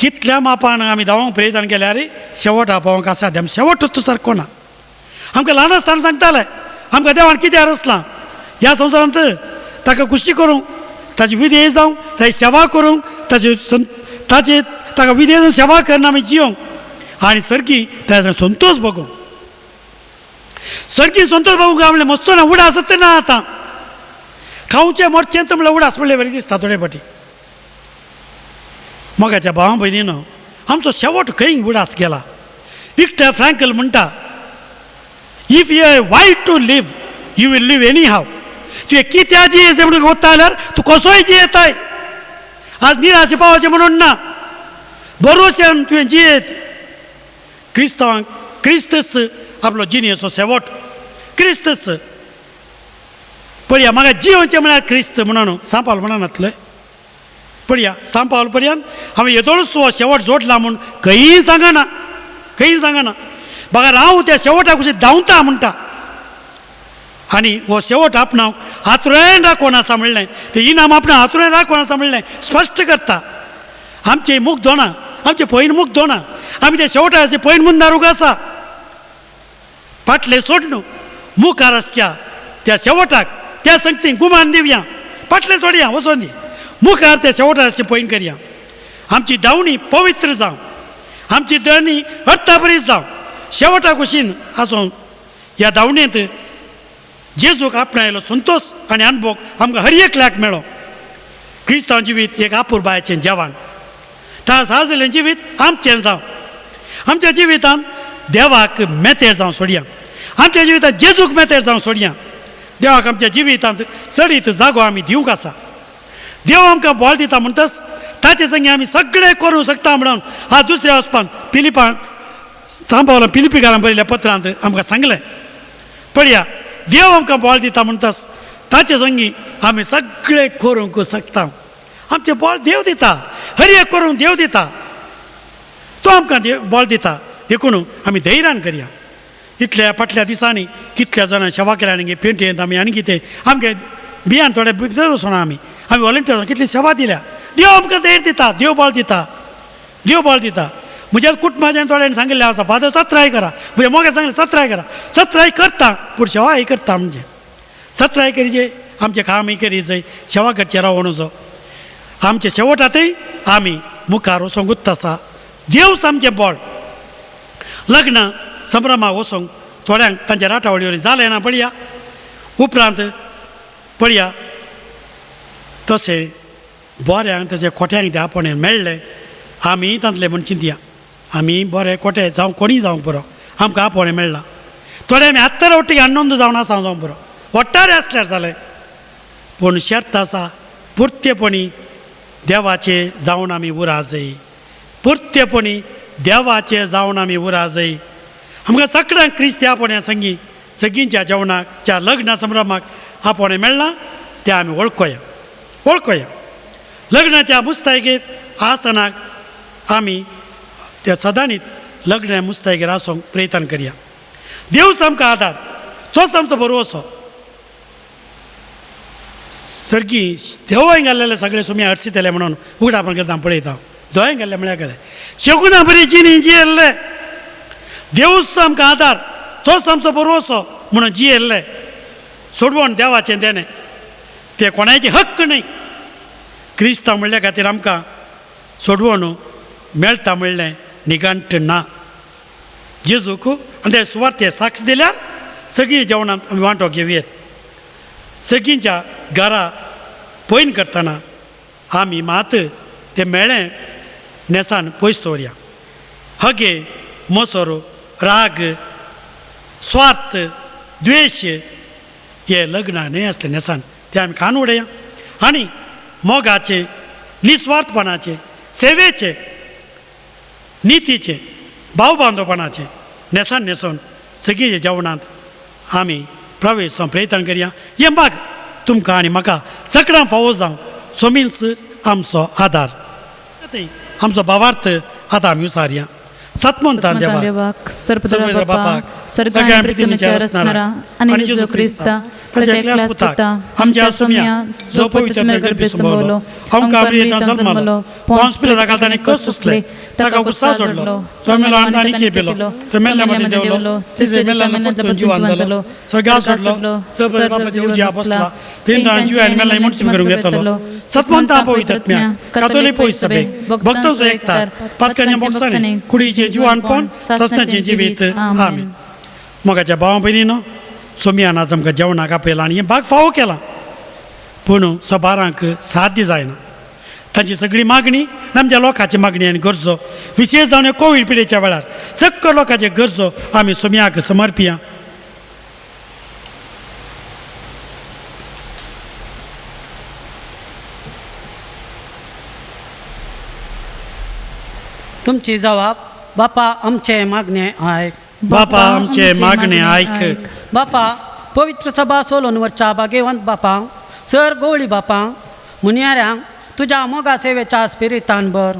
कितल्या मापान आमी धांवंक प्रयत्न केल्यार शेवट पावोंक आसा. शेवट तो सारको ना. आमकां ल्हान आसतना सांगताले आमकां देवान कित्याक रचलां ह्या संवसारांत, ताका खुशी करूंक, ताची विधेय जावंक, ताची सेवा करूंक, ताची ताचे ताका विधेय जावन सेवा करना आमी जियोंक आनी सारकी ताजो संतोश भोगूंक. सारकी संतोश भोगूंक म्हणल्यार मस्तो ना उडास ना. आतां खावचें मरचें तर म्हणल्यार उडास म्हणल्यार बरें दिसता थोडे फाटी. मोगाच्या भावा भयणीनो आमचो शेवट खंय उडास गेला. विक्टर फ्रँकल म्हणटा, if you have why to live You will live anyhow. तुवें कित्या जियेचें म्हणून वता जाल्यार तूं कसोय जियेताय. आज निराशे पावचें म्हणून ना, भरोश्यान तुवें जियेत. क्रिस्तांवांक क्रिस्तच आपलो जिणेचो शेवट, क्रिस्तच. पळया म्हाका जियोवचें म्हळ्यार क्रिस्त म्हणून सांपावल म्हणनातलें. पळया सांपावल पर्यंत हांवें येदोळच हो शेवट जोडला म्हूण खंयी सांगना, खंयी सांगना. बघा हांव त्या शेवटाक कशी धांवता म्हणटा आनी हो शेवट आपणाक हातुरेन राखून आसा म्हणलें, तें इनाम आपणा हातुरेन राखून आसा म्हणलें स्पश्ट करता. आमचें मुख दोना, आमचें पयन मुख दोना, आमी त्या शेवटा पयन मुंदारूक आसा. फाटलें सोडनु मुखार आसच्या त्या शेवटाक त्या संगती गुमान दिवया, फाटलें सोडया वचोन दी, मुखार त्या शेवटा पयन करया. आमची धांवणी पवित्र जावं, आमची धांवणी अर्थाबरी जावं, शेवटा कुशीन आसून ह्या धांवणेंत जेजूक आपणायलो संतोश आनी अनुभव आमकां हर एकल्याक मेळो. क्रिस्तांव जिवीत एक आपुरबायेचें जेवण, ता साजलें जिवीत आमचें जावं. आमच्या जिवितान देवाक मेतेर जावं सोडया, आमच्या जिवितांत जेजूक मेतेर जावं सोडया. देवाक आमच्या जिवितांत चडीत जागो आमी दिवंक आसा. देव आमकां बळ दिता म्हणटच ताचे संगी आमी सगळें करूंक शकता म्हणून हा दुसऱ्या वचपान पिलिपान सांबावला पिलिपिकारान बरयल्ल्या पत्रांत आमकां सांगलें. पळया देव आमकां बळ दिता म्हणटच ताचे संगी आमी सगळें करूंक शकता. आमचें बळ देव दिता, हर एक करूंक देव दिता, तो आमकां देव बळ दिता. देखून आमी धैर्यान करया. इतल्या फाटल्या दिसांनी कितल्या जाणां सेवा केल्या आनी पेंटयेंत आमी आनी कितें आमगे बियान थोडे भितर वचोना, आमी आमी वॉलंटियर कितली सेवा दिल्या. देव आमकां धैर्य दिता, देव बळ दिता, देव बळ दिता. म्हज्या कुटुंबाच्यान थोड्यांनी सांगिल्लें आसा, फादर सत्राय करा, म्हज्या मोग्यान सांगलें सत्राय करा, सत्राय करता पूण सेवाय करता. म्हणजे सत्राय करीजे, आमचें कामय करीजय, सेवा करचें रावणचो. आमचे शेवटातय आमी मुखार वचोंक उत्त आसा. देवच आमचें बळ. लग्न संभ्रमाक वचोंक थोड्यांक तांच्या राटावळी जालें ना पळया, उपरांत पळया तशें बऱ्यांक तशें खोट्यांक त्या आपोवणें मेळ्ळें. आमी तांतलें म्हूण चिंतया, आमी बरे खोटे जावं कोणीय जावंक पुरो, आमकां आपोवणें मेळ्ळां. थोडे आमी आत्तार वट्टी आनंद जावन आसा जावंक पुरो, वट्टारे आसल्यार जालें. पूण शर्त आसा पुर्तेपणी देवाचे जावन आमी उरा जाय, पुर्तेपणी देवाचे जावन आमी उरा जाय. आमकां सगळ्यांक क्रिस्ती आपोवण्या संगी सगळींच्या जेवणाक च्या लग्न संभ्रमाक आपोवणें मेळ्ळां तें आमी वळखोया, वळखोया. लग्नाच्या मुस्तायगेर आसनाक आमी त्या सदांनीत लग्न मुस्तायगेर आसूंक प्रयत्न करया. देवच आमकां आदार, तोच आमचो भरवसो. सारकी देवय घाल्लेले सगळे सुमी हरशितले म्हणून उगडा आपण करता पळयता, दोंय घाल्ले म्हळ्यार कळ्ळें शेगुना बरी जिणी जियेल्ले. देवूच आमकां आदार, तोच आमचो भरवसो म्हणून जियेल्ले. सोडवण देवाचें देणें, तें कोणायचें हक्क न्हय. क्रिस्तांव म्हणल्या खातीर आमकां सोडवण मेळटा म्हणलें निघंट ना. जेजूक आनी ते सुवार्थे साक्ष दिल्यार सगळीं जेवणांत आमी वांटो घेवयेत. सगळींच्या घरा पयन करतना आमी मात ते मेळ्ळें न्हेसान पयस दवरया. हगे, मोसरो, राग, स्वार्थ, द्वेश हे लग्नां न्हय आसलें न्हेसान ते आमी खाण उडया आनी मोगाचें, निस्वार्थपणाचें, सेवेचें, नितीचें, भाव बांदवपणाचें न्हेसान न्हेसोवन सगळीं जेवणांत आमी प्रवेश प्रयत्न करया. हें बाग तुमकां आनी म्हाका सगळ्यांक फावो जावं. सोमीन्स आमचो आदार, आमचो भावार्थ आतां आमी विचारया. सतमंतान देवाक, सर्पदरा बापाक, सर्गान पृथ्वीच्या रचणारा आनी जेजू क्रिस्ता ताच्या एकल्याच पुताक आमच्या सोम्या जो पवित्र गर्भे संभवलो, आमकां प्रियतान जल्मलो, पोंस पिलाता ताणें कस सोंसले, ताका गुस्सा सोडलो, तो मेलो आनी ताणें कितें पिलो, तो मेल्ल्या मदीं देंवलो, तिसरे मेल्ल्यान परतून जिवान जालो, सर्गा सोडलो, सर्व बापाच्या उजव्या बसला, तीन ताण जीव आनी मेल्ल्या मनशां करूंक येतलो. सतमंता पवित्रात्म्या, कातोलीक पवित्र सभेक, भक्तांचो एकतार, पातकांच्या मोक्षांनी, कुडीचें जिवानपण, सस्नाचें जिवीत. आमेन. मोगाच्या भावा भयणीनो, सोमयान आज आमकां जेवणाक आपयलां आनी हें भाग फावो केलां, पूण सबारांक साध्य जायना. तांची सगळी मागणी आमच्या लोकांची मागणी आनी गरजो, विशेश जावन कोवीड पिडेच्या वेळार सगळ्या लोकांचे गरजो आमी सोमयाक समर्पिया. तुमची जबाब बापा आमचे मागणे आयक. बापा आमचे मागणे आयक. बापा पवित्र सभा सोलोनवरच्या भागेवंत बापांक, सर गोवळी बापांक, मुनियाऱ्यांक तुज्या मोगा सेवेच्या स्पिरितान भर.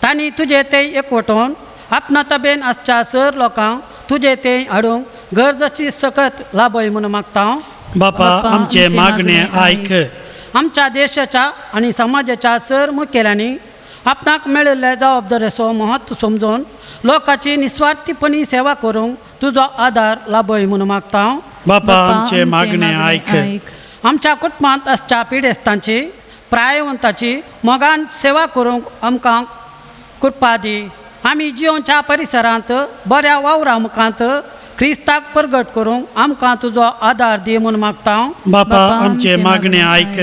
तांणी तुजे ते एकवटोवन आपणा तबेन आसच्या सर लोकांक तुजे ते हाडूंक गरजेची सकत लाभय म्हूण मागता. बापा आमचे मागणे आयक. आमच्या देशाच्या आनी समाजाच्या सर मुखेल्यांनी आपणाक मेळिल्ले जबाबदारेचो म्हत्व समजून लोकांची निस्वार्थीपणी सेवा करूंक तुजो आदार लाभय म्हूण मागता. बापा आमचे मागणे आयक. आमच्या कुटुंबांत आसच्या पिडेस्तांची प्रायवंताची मोगान सेवा करूंक आमकां कृपा दी. आमी जियोच्या परिसरांत बऱ्या वावरा मुखांत क्रिस्ताक प्रगट करूंक आमकां तुजो आदार दी म्हूण मागता. बापा आमचे मागणे आयक.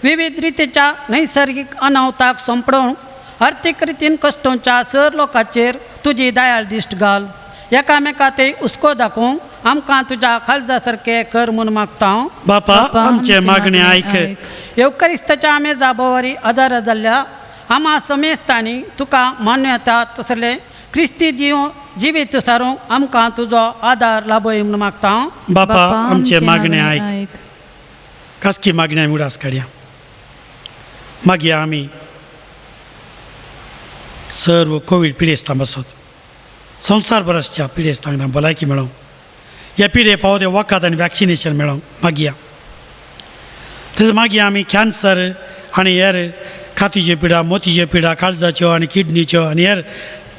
विविध रितीच्या नैसर्गीक अनावताक सोंपडोवंक अर्थीक रितीन कश्टोंच्या सर लोकांचेर तुजी दयाळ दिश्ट घाल. एकामेका ते हुस्को दाखोवंक आमकां तुज्या काळजा सारकें कर म्हूण मागता. बापा आमचे मागणे आयक. येवकरिस्ताच्या मेजा बोवारी आदार जाल्ल्या आमा समेस्तांनी तुका मान्यता तसले क्रिस्ती जीव जिवीत सारूंक आमकां तुजो आदार लाभय म्हूण मागता. बापा आमचे मागणे आयक. खासकी मागण्या उडास काडया. मागीर आमी सर्व कोवीड पिडेस्तां बसत संवसार आसच्या पिडेस्तांक भलायकी मेळोवंक, ह्या पिडे फावो ते वखद आनी वॅक्सिनेशन मेळोवंक मागया. तशेंच मागीर आमी कॅन्सर आनी हेर कातीच्यो पिडा, मोतीच्यो पिडा, काळजाच्यो आनी किडनीच्यो आनी हेर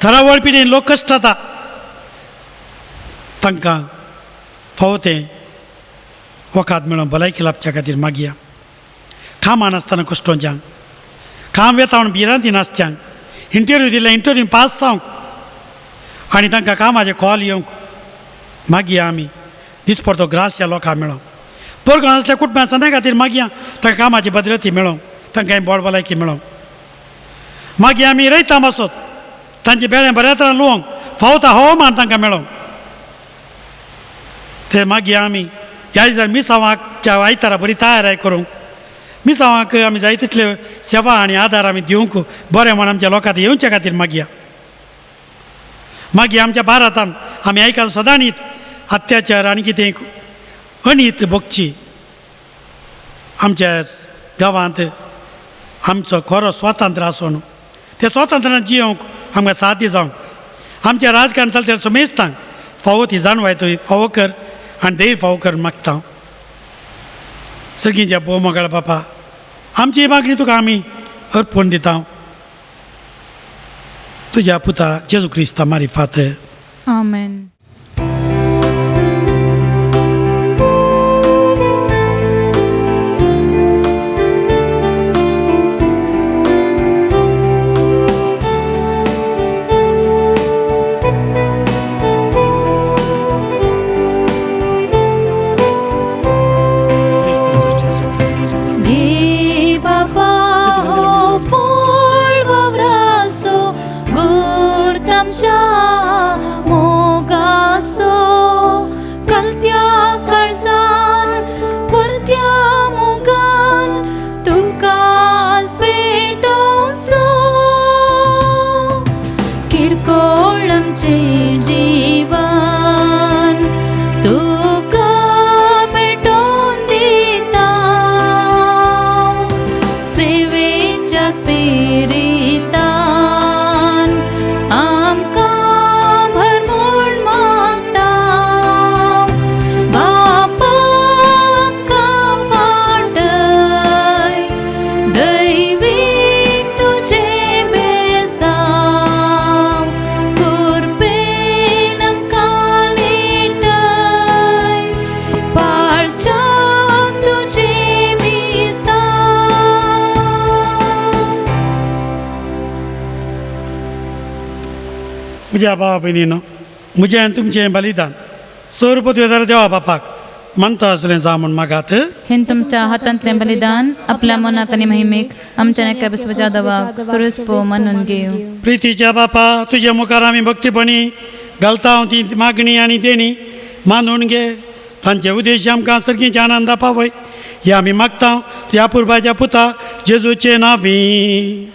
थरावळ पिडेन लोक कश्ट जाता तांकां फावो तें वखद मेळोवन भलायकी लाबच्या खातीर मागया. कामान आसतना कश्टोंच्यांक, काम वेता म्हूण भिरांती नासच्यांक, इंटरव्यू दिल्या इंटरव्यू पास जावंक आनी तांकां कामाचें कॉल येवंक मागया. आमी दिसपडतो ग्रास ह्या लोकांक मेळोवंक, पोरगां आसल्या कुटुंबां संद्या खातीर मागया तांकां कामाची भद्रती मेळोवंक, तांकां बोड भलायकी मेळोवंक. मागीर आमी रयता बसत तांचे बेळे बऱ्या तरान लुवंक फावता हवामान तांकां मेळोवंक. ते मागीर आमी ह्या दिसा मिसांवाच्या आयतारा बरी तयाराय करूंक, मिसांवाक आमी जाय तितल्यो सेवा आनी आदार आमी दिवंक बरें म्हण आमच्या लोकांत येवच्या खातीर मागया. मागीर आमच्या भारतान आमी आयकल सदांनीत अत्याचार आनी कितें अनीत भोगची आमच्या गांवांत आमचो खरो स्वातंत्र्य आसून ते स्वातंत्र्यान जियोंक आमकां साध्य जावंक आमच्या राजकारण चलता समेस्तांक फावो ती जाणवाय तुवें फावो कर आनी देव फावो कर मागता. सगळीं ज्या भोव मोगाळ बापा आमची मागणी तुका आमी अर्पण दिता तुज्या पुता जेजू क्रिस्ता मारिफात. आमेन. म्हज्या भावा भयणीनो म्हजें आनी तुमचें बलिदान स्वरूप देवा बापाक मानता आसलें जावं म्हूण मागात. हें तुमच्या हातांतलें बलिदान आपल्या मनाक आनी महिमेक आमच्या एका बिस्वाच्या दवाक सुरसपो मानून घेव. प्रितीच्या बापा तुज्या मुखार आमी भक्तीपणी घालता ती मागणी आनी देणी मानून घे. तांचे उद्देश आमकां सर्गीच्या आनंदा पावय हे आमी मागता तुज्या पुर्बाच्या पुता जेजूचे नांवी.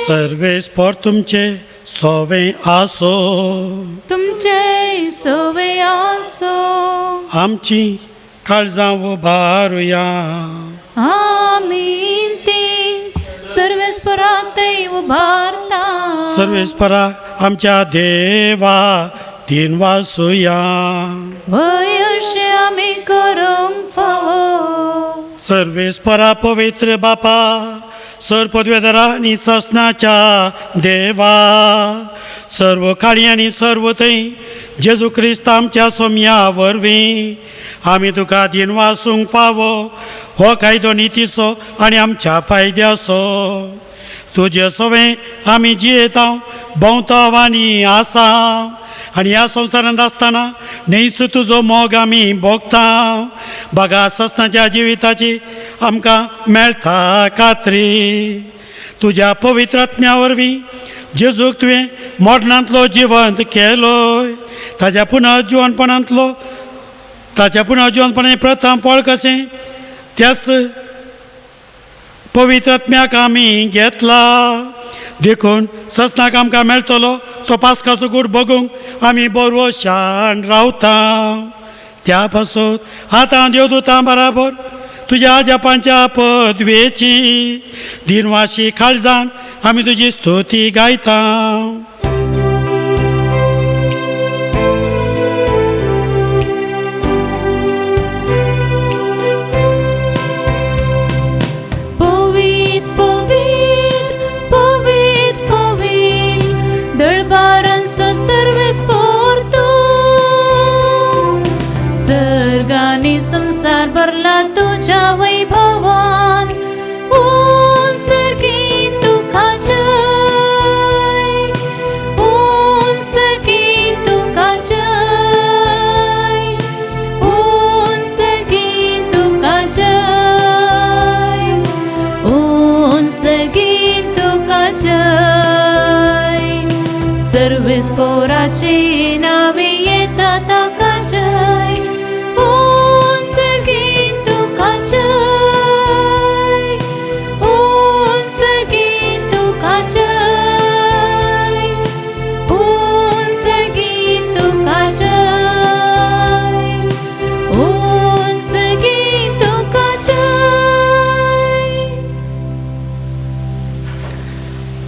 सर्वेस्पर तुमचे सोवे आसो. तुमचे सोवे आसो. आमची काळजां उबारुया. आमी ती सर्वेस्पराक उबारता. सर्वेस्परा आमच्या देवा दिन वासुया. वय अशें आमी करूंक फावो. सर्वेस्परा पवित्र बापा सर पदवेदारा आनी ससनाच्या देवा सर्व काळी आनी सर्व थंय जेजू क्रिस्त आमच्या सोम्या वरवीं आमी तुका दिन वासूंक फावो. हो कायदो नितीचो आनी आमच्या फायद्याचो. तुजे सवें आमी जियेता भोंवता आनी आसा आनी ह्या संवसारांत आसतना न्हयच तुजो मोग आमी भोगता. बागा ससनाच्या जिविताची आमकां मेळटा खात्री. तुज्या पवित्र आत्म्या वरवीं जेजूक तुवें मरणांतलो जिवंत केलोय. ताज्या पुनर्जिवनपणांतलो ताच्या पुनर्जिवनपणाचें प्रथम फळ कशें त्याच पवित्र आत्म्याक आमी घेतला. देखून ससनाक आमकां मेळटलो तो पास्काचो गूट बगूंक आमी बरो शान रावता. त्या पासत आतां देवदूतां बराबर तुज्या जपांच्या पदवेची दिनवाशी काळजान आमी तुजी स्तुती गायता. संसार भरला तुझ्या वैभवान. उंचकी तुका जय, उंचकी तुका जय, उंचकी तुका जय, उंचकी तुका जय. सर्वेस्पोराचे नावे येता ताका जय.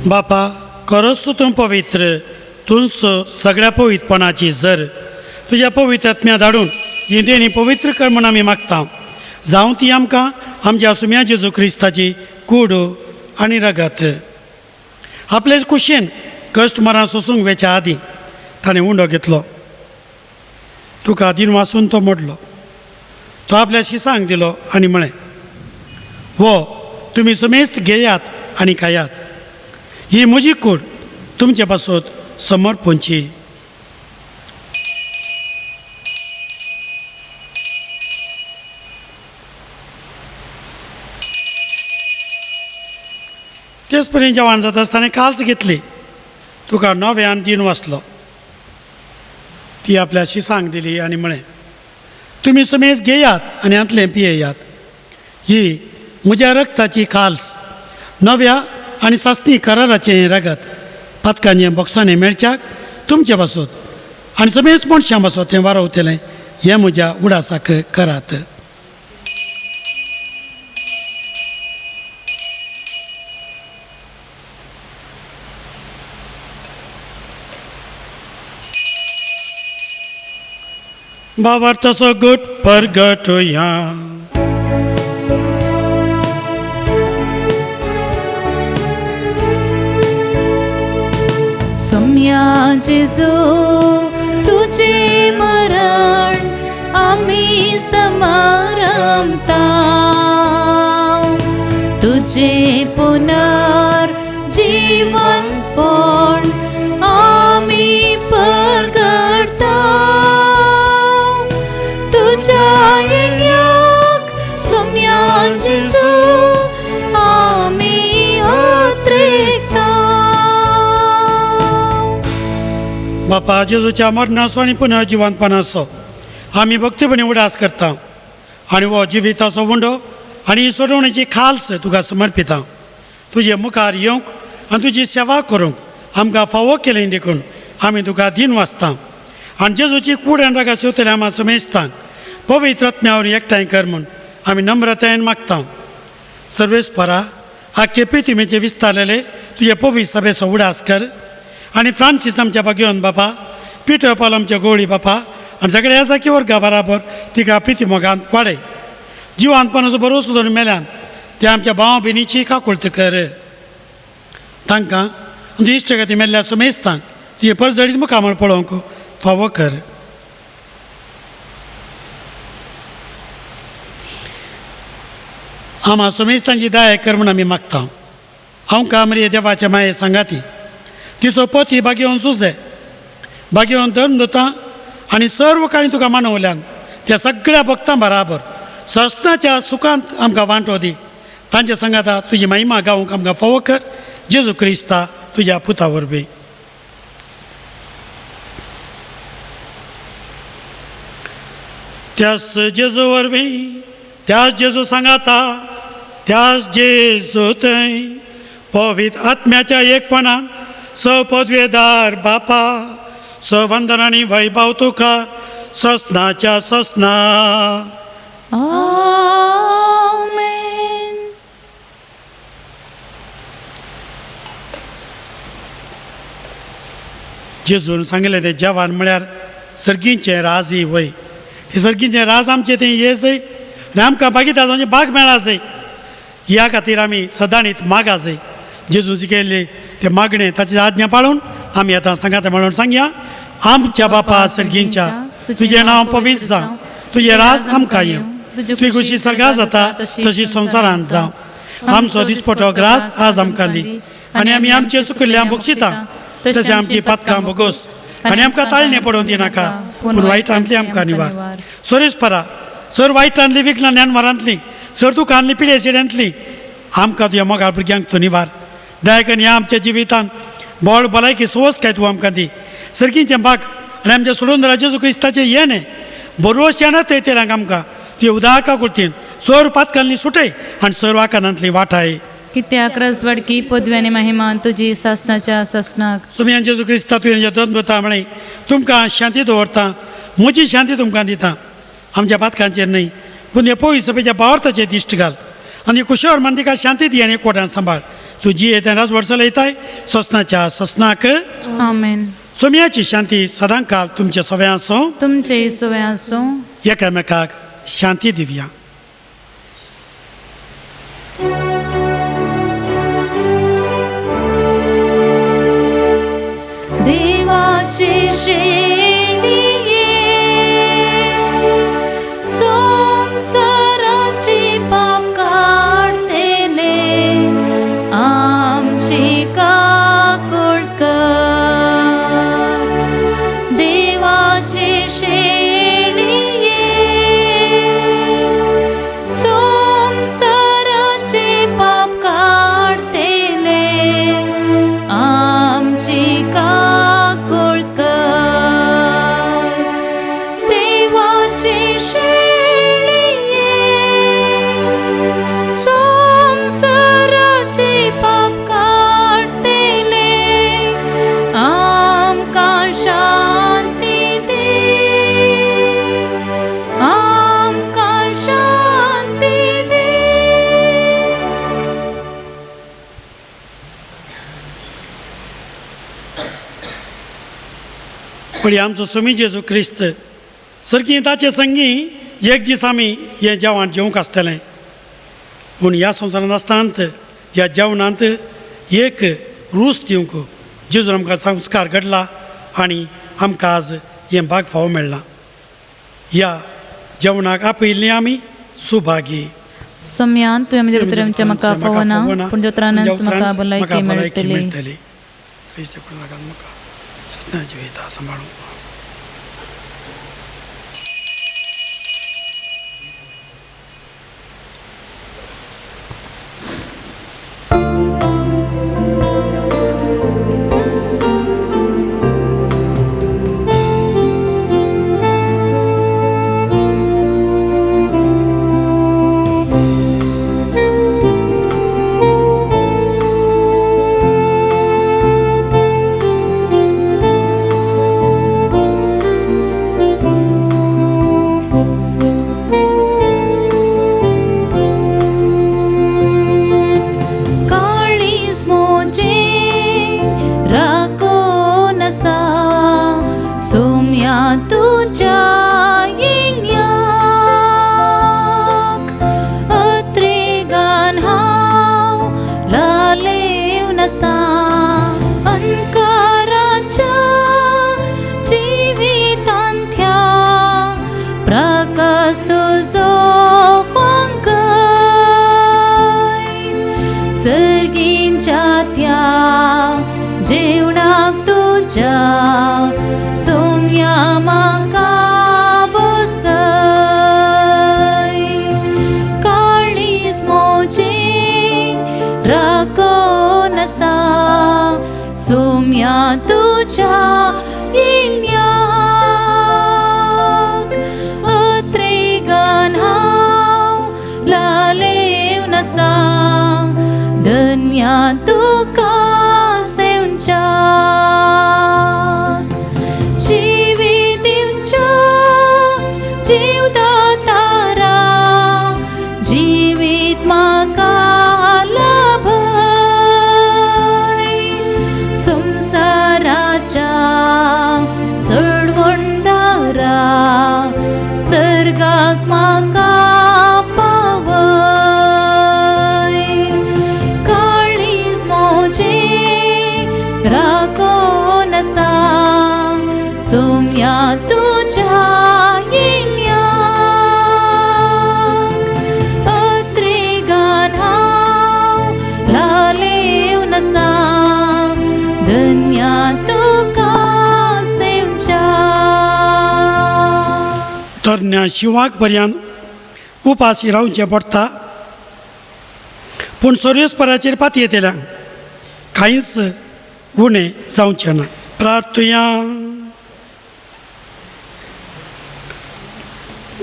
बापा खरोच तूं पवित्र तूंच सगळ्या पवित्रपणाची जर तुज्या पवित्र आत्म्या धाडून ही देणी पवित्र कर म्हूण आमी मागता. जावं ती आमकां आमच्या सुम्या जेजू क्रिस्ताची कूड आनी रगत. आपलेच कुशेन कश्ट मरां सोसूंक वेच्या आदीं ताणें उंडो घेतलो. तुका दिन वासून तो मोडलो. तो आपल्या शिसांक दिलो आनी म्हळें, हो तुमी समेस्त घेयात आनी खायात. ही म्हजी कूड तुमचे पासत समर्पणची. तेच पर्यंत जेवण जाता आसतना काल्स घेतली. तुका नव्यान दिन वाचलो. ती आपल्या शिसांक दिली आनी म्हळें, तुमी समेज घेयात आनी हांतलें पियेयात. ही म्हज्या रक्ताची काल्स नव्या आनी सासणी कराराचें रगत पातकांचें बोक्सांनी मेळच्याक तुमचे पासत आनी समेज मनशां पासत तें वारवतलें. हें म्हज्या उडासाक करात. भावार्थाचो गट परगटुया. सोम्या जेजू तुझे मरण आमी समारंभता. तुझे पुनर्जीवनपण आमी परगटता. तुझ्या येण्याक सोम्या जेजू आमी अत्रेकता. बापा जेजूच्या मरणाचो आनी पुनर्जिवनपणाचो आमी भक्तीपणी उडास करता आनी हो जिविताचो उंडो आनी सोडवणेची खाल्स तुका समर्पिता. तुजे मुखार येवंक आनी तुजी सेवा करूंक आमकां फावो केली देखून आमी तुका दिन वाचता. आनी जेजूची कूड आनी रागा शेवतले आमा समेजतांक पवित्र आत्म्यावर एकठांय कर म्हूण आमी नम्रतायेन मागता. सर्वेस्परा आख्खे प्रितिमेचे विस्तारलेले तुजे पवित्र सभेचो उडास कर आनी फ्रांसीस आमच्या भाग्यवन बापा, पिटर पाल आमच्या गोवळी बापा आनी सगळ्या याजाकी वर्गा बराबर तिका प्रिती मोगांत वाडय. जिवांतपणाचो भरोसो दवरून मेल्यान ते आमच्या भाव भयणीची काकुळत कर. तांकां आमच्या इश्टगती मेल्ल्या समेजतांक तुजे परजळीत मुखामळ पळोवंक फावो कर. आमा समेजतांची दया कर म्हूण आमी मागता. हांव कामरी देवाच्या माये सांगाती तिचो पती भाग्यवन सुजे भाग्यवन धर्म दता आनी सर्व काळी तुका मानवल्यान त्या सगळ्या भक्तां बराबर ससनाच्या सुखांत आमकां वांटो दी. तांच्या सांगाता तुजी महिमा गावंक आमकां फावो कर. जेजू क्रिस्ता तुज्या पुता वरवीं. त्याच जेजू वरवीं, त्याच जेजू सांगाता, त्याच जेजू थंय पवित्र आत्म्याच्या एकपणान स पदवेदार बापा स वंदन आनी वैभव तुका ससनाच्या ससना. आमेन. जेजून सांगलें तें जेवण म्हळ्यार सर्गींचें राजय वय. तें सर्गींचें राज आमचें तें येजय आनी आमकां बागीता जावचें बाग मेळाजय. ह्या खातीर आमी सदांच मागाजय. जेजून शिकयल्लें तें मागणें ताची आज्ञा पाळून आमी आतां सांगाता म्हणून सांगया. आमच्या बापा सर्गींच्या, तुजें नांव पवित्र जावं, तुजें राज आमकां येवं, तुजी खुशी सर्गां जाता तशी संवसारांत जावं. आमचो दिसपटो ग्रास आज आमकां दी आनी आमी आमचे चुकिल्ल्या बक्षिता तशें आमची पातकां भोगोस आनी आमकां ताळणें पडोवन दिनाका, पूण वायटांतली आमकां निवार. सोरेस्परा सर वायटांतली विघ्नां ज्ञानवारांतली सर दुखांतली पिडे सिड्यांतली आमकां तुज्या मोगाळ भुरग्यांक तूं निवार. दयाकन ह्या आमच्या जिवितान बळ भलायकी सोवस काय तूं आमकां दी. सर्गींचें बाग आनी आमच्या सोडून जेजू क्रिस्ताचें येणें बरोवश्यान थंय आमकां तुजे उदाका कुर्तीन सर पातकांतली सुटय आनी सर वाकानांतली वाटाय. कित्याक रजवडकी पदवी आनी महिमा तुजी सासनाच्या सासनाक. सुमयान जेजू क्रिस्ता तुवें दोन दवरता म्हळें तुमकां शांती दवरता, म्हजी शांती तुमकां दिता. आमच्या पातकांचेर न्हय पूण हे पयस सभेच्या बावर्थाचेर दिश्ट घाल आनी कुशवर मन तिका शांती दी आनी कोटान सांबाळ. तूं जी येता राजवड चलयताय ससनाच्या ससनाक. आमेन. सोम्याची शांती सदांकाल तुमचे सवय आसूं, तुमचे सवय आसूं. एकामेकाक शांती दिवया. देवाचे शेणये संवसाराची पाप काडटले आमची काकूळ कर. देवाचे शेणये संवसाराची पाप काडटले आमची काकूळ कर. देवाचे शेणये संवसाराचे पाप काडटले आमकां शांती दी, आमकां शांती दी. पळय आमचो स्वामी जेजू क्रिस्त सर्गी ताचे संगी एक दीस आमी हें जेवण जेवंक आसतलें. पूण ह्या संवसारांत आसतना ह्या जेवणांत एक रूच दिवंक जेजून आमकां संस्कार घडला आनी आमकां आज हें भाग फावो मेळ्ळां. ह्या जेवणाक आपयिल्लीं आमी सुभागी. सम्यान तुवें म्हज्या उतरांच्या म्हाका फावना, पूण जोत्रानच म्हाका भलायकी मेळटली. मेळटली. क्रिस्त म्हाका सस्ना जिविता सांबाळूंक. सोम्या तुज्या येण्याक अत्रेगान हांव लालेवन आसा. अंकाराच्या जिवितांतल्या प्रकाश तुजो फांकय, सर्गींच्या त्या जेवणाक तुज्या सोम्या म्हाका बसय. काळीज म्हजें राखून आसा सोम्या तुज्या येण्याक अत्रेगान हांव लालेवन आसा, धन्या तुका सेवच्याक. जिवीत दिवच्या जीवदातारा, जिवीत म्हाका लाभय, संवसाराच्या सोडवणदारा, सर्गाक म्हाका पावय. काळीज म्हजें राखून आसा सोम्या तुज्या येण्याक अत्रेगान हांव लालेवन आसा, धन्या तुका सेवच्याक. तरण्या शिंवाक पर्यंत उपाशी रावचें पडटा, पूण सोरेस्पराचेर पातयेतल्यांक कांयच उणें जावचें ना. प्रार्थुया.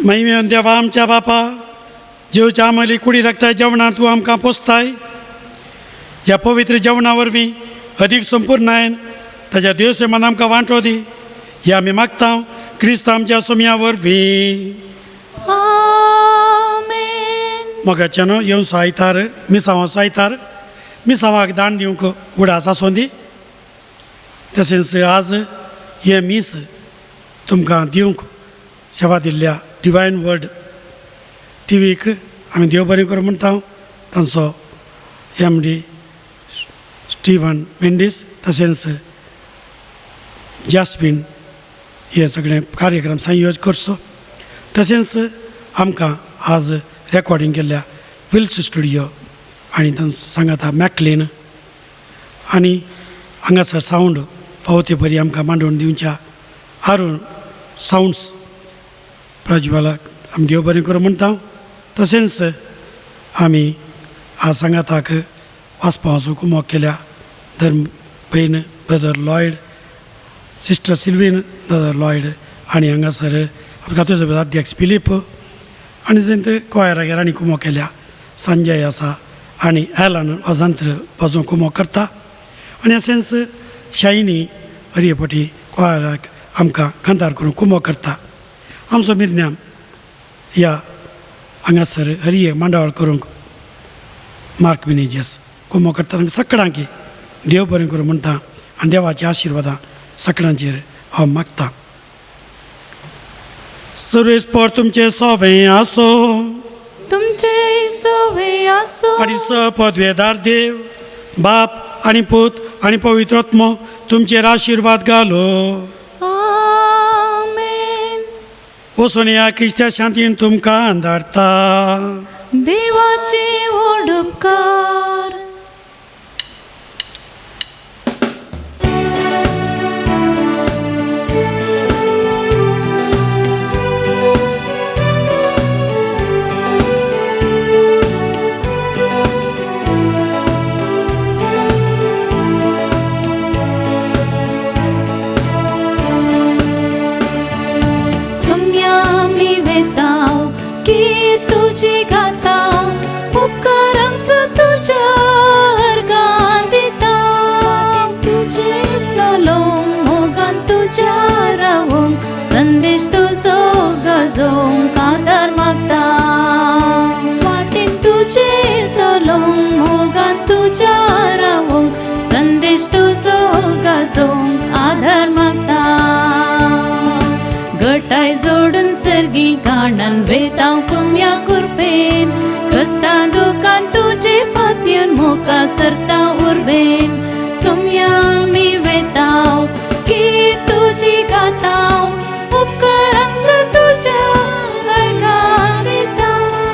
महिमेन देवा आमच्या बापा, जेवच्या आमली कुडी राखताय जेवणां तूं आमकां पोसताय, ह्या पवित्र जेवणा वरवीं अदीक संपूर्णायन ताज्या देवसेमान आमकां वांटो दी, हे आमी मागता क्रिस्त आमच्या सोम्या वरवीं. आमेन. मोगाच्यान येवन आयतार मिसांवाचो आयतार मिसांवाक दान दिवंक उडास आसूं दी. तशेंच आज हें मीस तुमकां दिवंक सेवा दिल्ल्या डिवायन वर्ड टिवीक आमी देव बरें करूं म्हणटा. तांचो एम डी स्टिवन मेंडीस तशेंच जास्मीन हे सगळें कार्यक्रम संयोज करचो. तशेंच आमकां आज रेकॉर्डिंग केल्ल्या विल्स स्टुडियो आनी तांचो सांगाता मॅकलीन आनी हांगासर सावंड फावो ते बरी आमकां मांडून दिवच्या आरून सावंड्स प्रज्वलाक आमी देव बरें करूं म्हणटा. तशेंच आमी आज सांगाताक वाचपाचो कुमोक केल्या धर्म भयण brother Lloyd, sister Sylvain, brother Lloyd आनी हांगासर आमकां तुजो अध्यक्ष फिलीप आनी जंय कोयरागेर आनी कुमोक केल्या संजय आसा आनी एलन वाजंत्र वाजोवंक कुमोक करता आनी अशेंच शायनी हरये कोयराक आमकां कांतार करूंक कुमोक करता. आमचो मिरन्याम ह्या हांगासर हरये मांडावळ करूंक मार्क मिनेजस कुमोक करता. तांकां सगळ्यांक देव बरें करूं म्हणटा आनी देवाच्या आशिर्वादां सगळ्यांचेर हांव मागता. सर्वेस्पर तुमचें सोवें आसो, तुमचे सोवे आसो, आनी पदवेदार देव बाप आनी पूत आनी पवित्र आत्मो तुमचेर आशिर्वाद घालो. आमेन. वचून ह्या क्रिस्त्या शांतीन तुमकां धाडटा. देवाचे व्हड उपकार. तुजी गाता उपकारांक तुज्या अर्गां दिता, तुजे सलोंक मोगान तुज्या रावोंक संदेश तुजो गाजोवंक आदार मागता. वाटेन तुजे सलोंक मोगान तुज्या रावोंक संदेश तुजो गाजोवंक आदार मागता. एकठांय जोडून सर्गी काणन वेता सुम्या कुरपेन कश्टां दुकान तुजे पातयन मुखा सरता उर्बेन सुम्या आमी वेताव की तुजी गाताव उपकारांक स तुज्या अर्गां दिता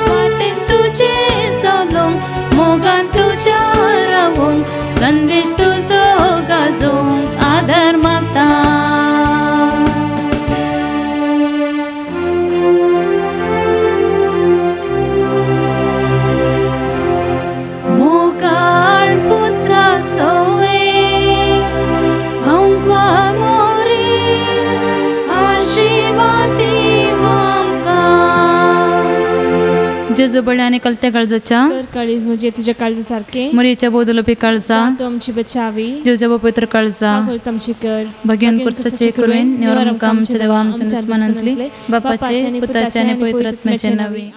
वाटेन तुजे चलोवंक मोगान तुज्या रावोंक संदेश तुजो गाजोवंक आदार मागता. मोगाळ पुत्रा सोवे अंक्वा मोरी आशीर्वादी आमकां. जेजू बळ्या आनी कलत्या काळजाच्या कर काळीज म्हजे तुज्या काळजा सारकें मरियेच्या बोधलोपी काळजा तूं आमची बचावी जेजूच्या पवित्र काळजा होळत आमची कर भगवान कुर्साचे कृपेन निवारण आमच्या देवा आमच्या दुस्मनांतली बापाचे पुताचे आनी पवित्र आत्म्याचे नावे.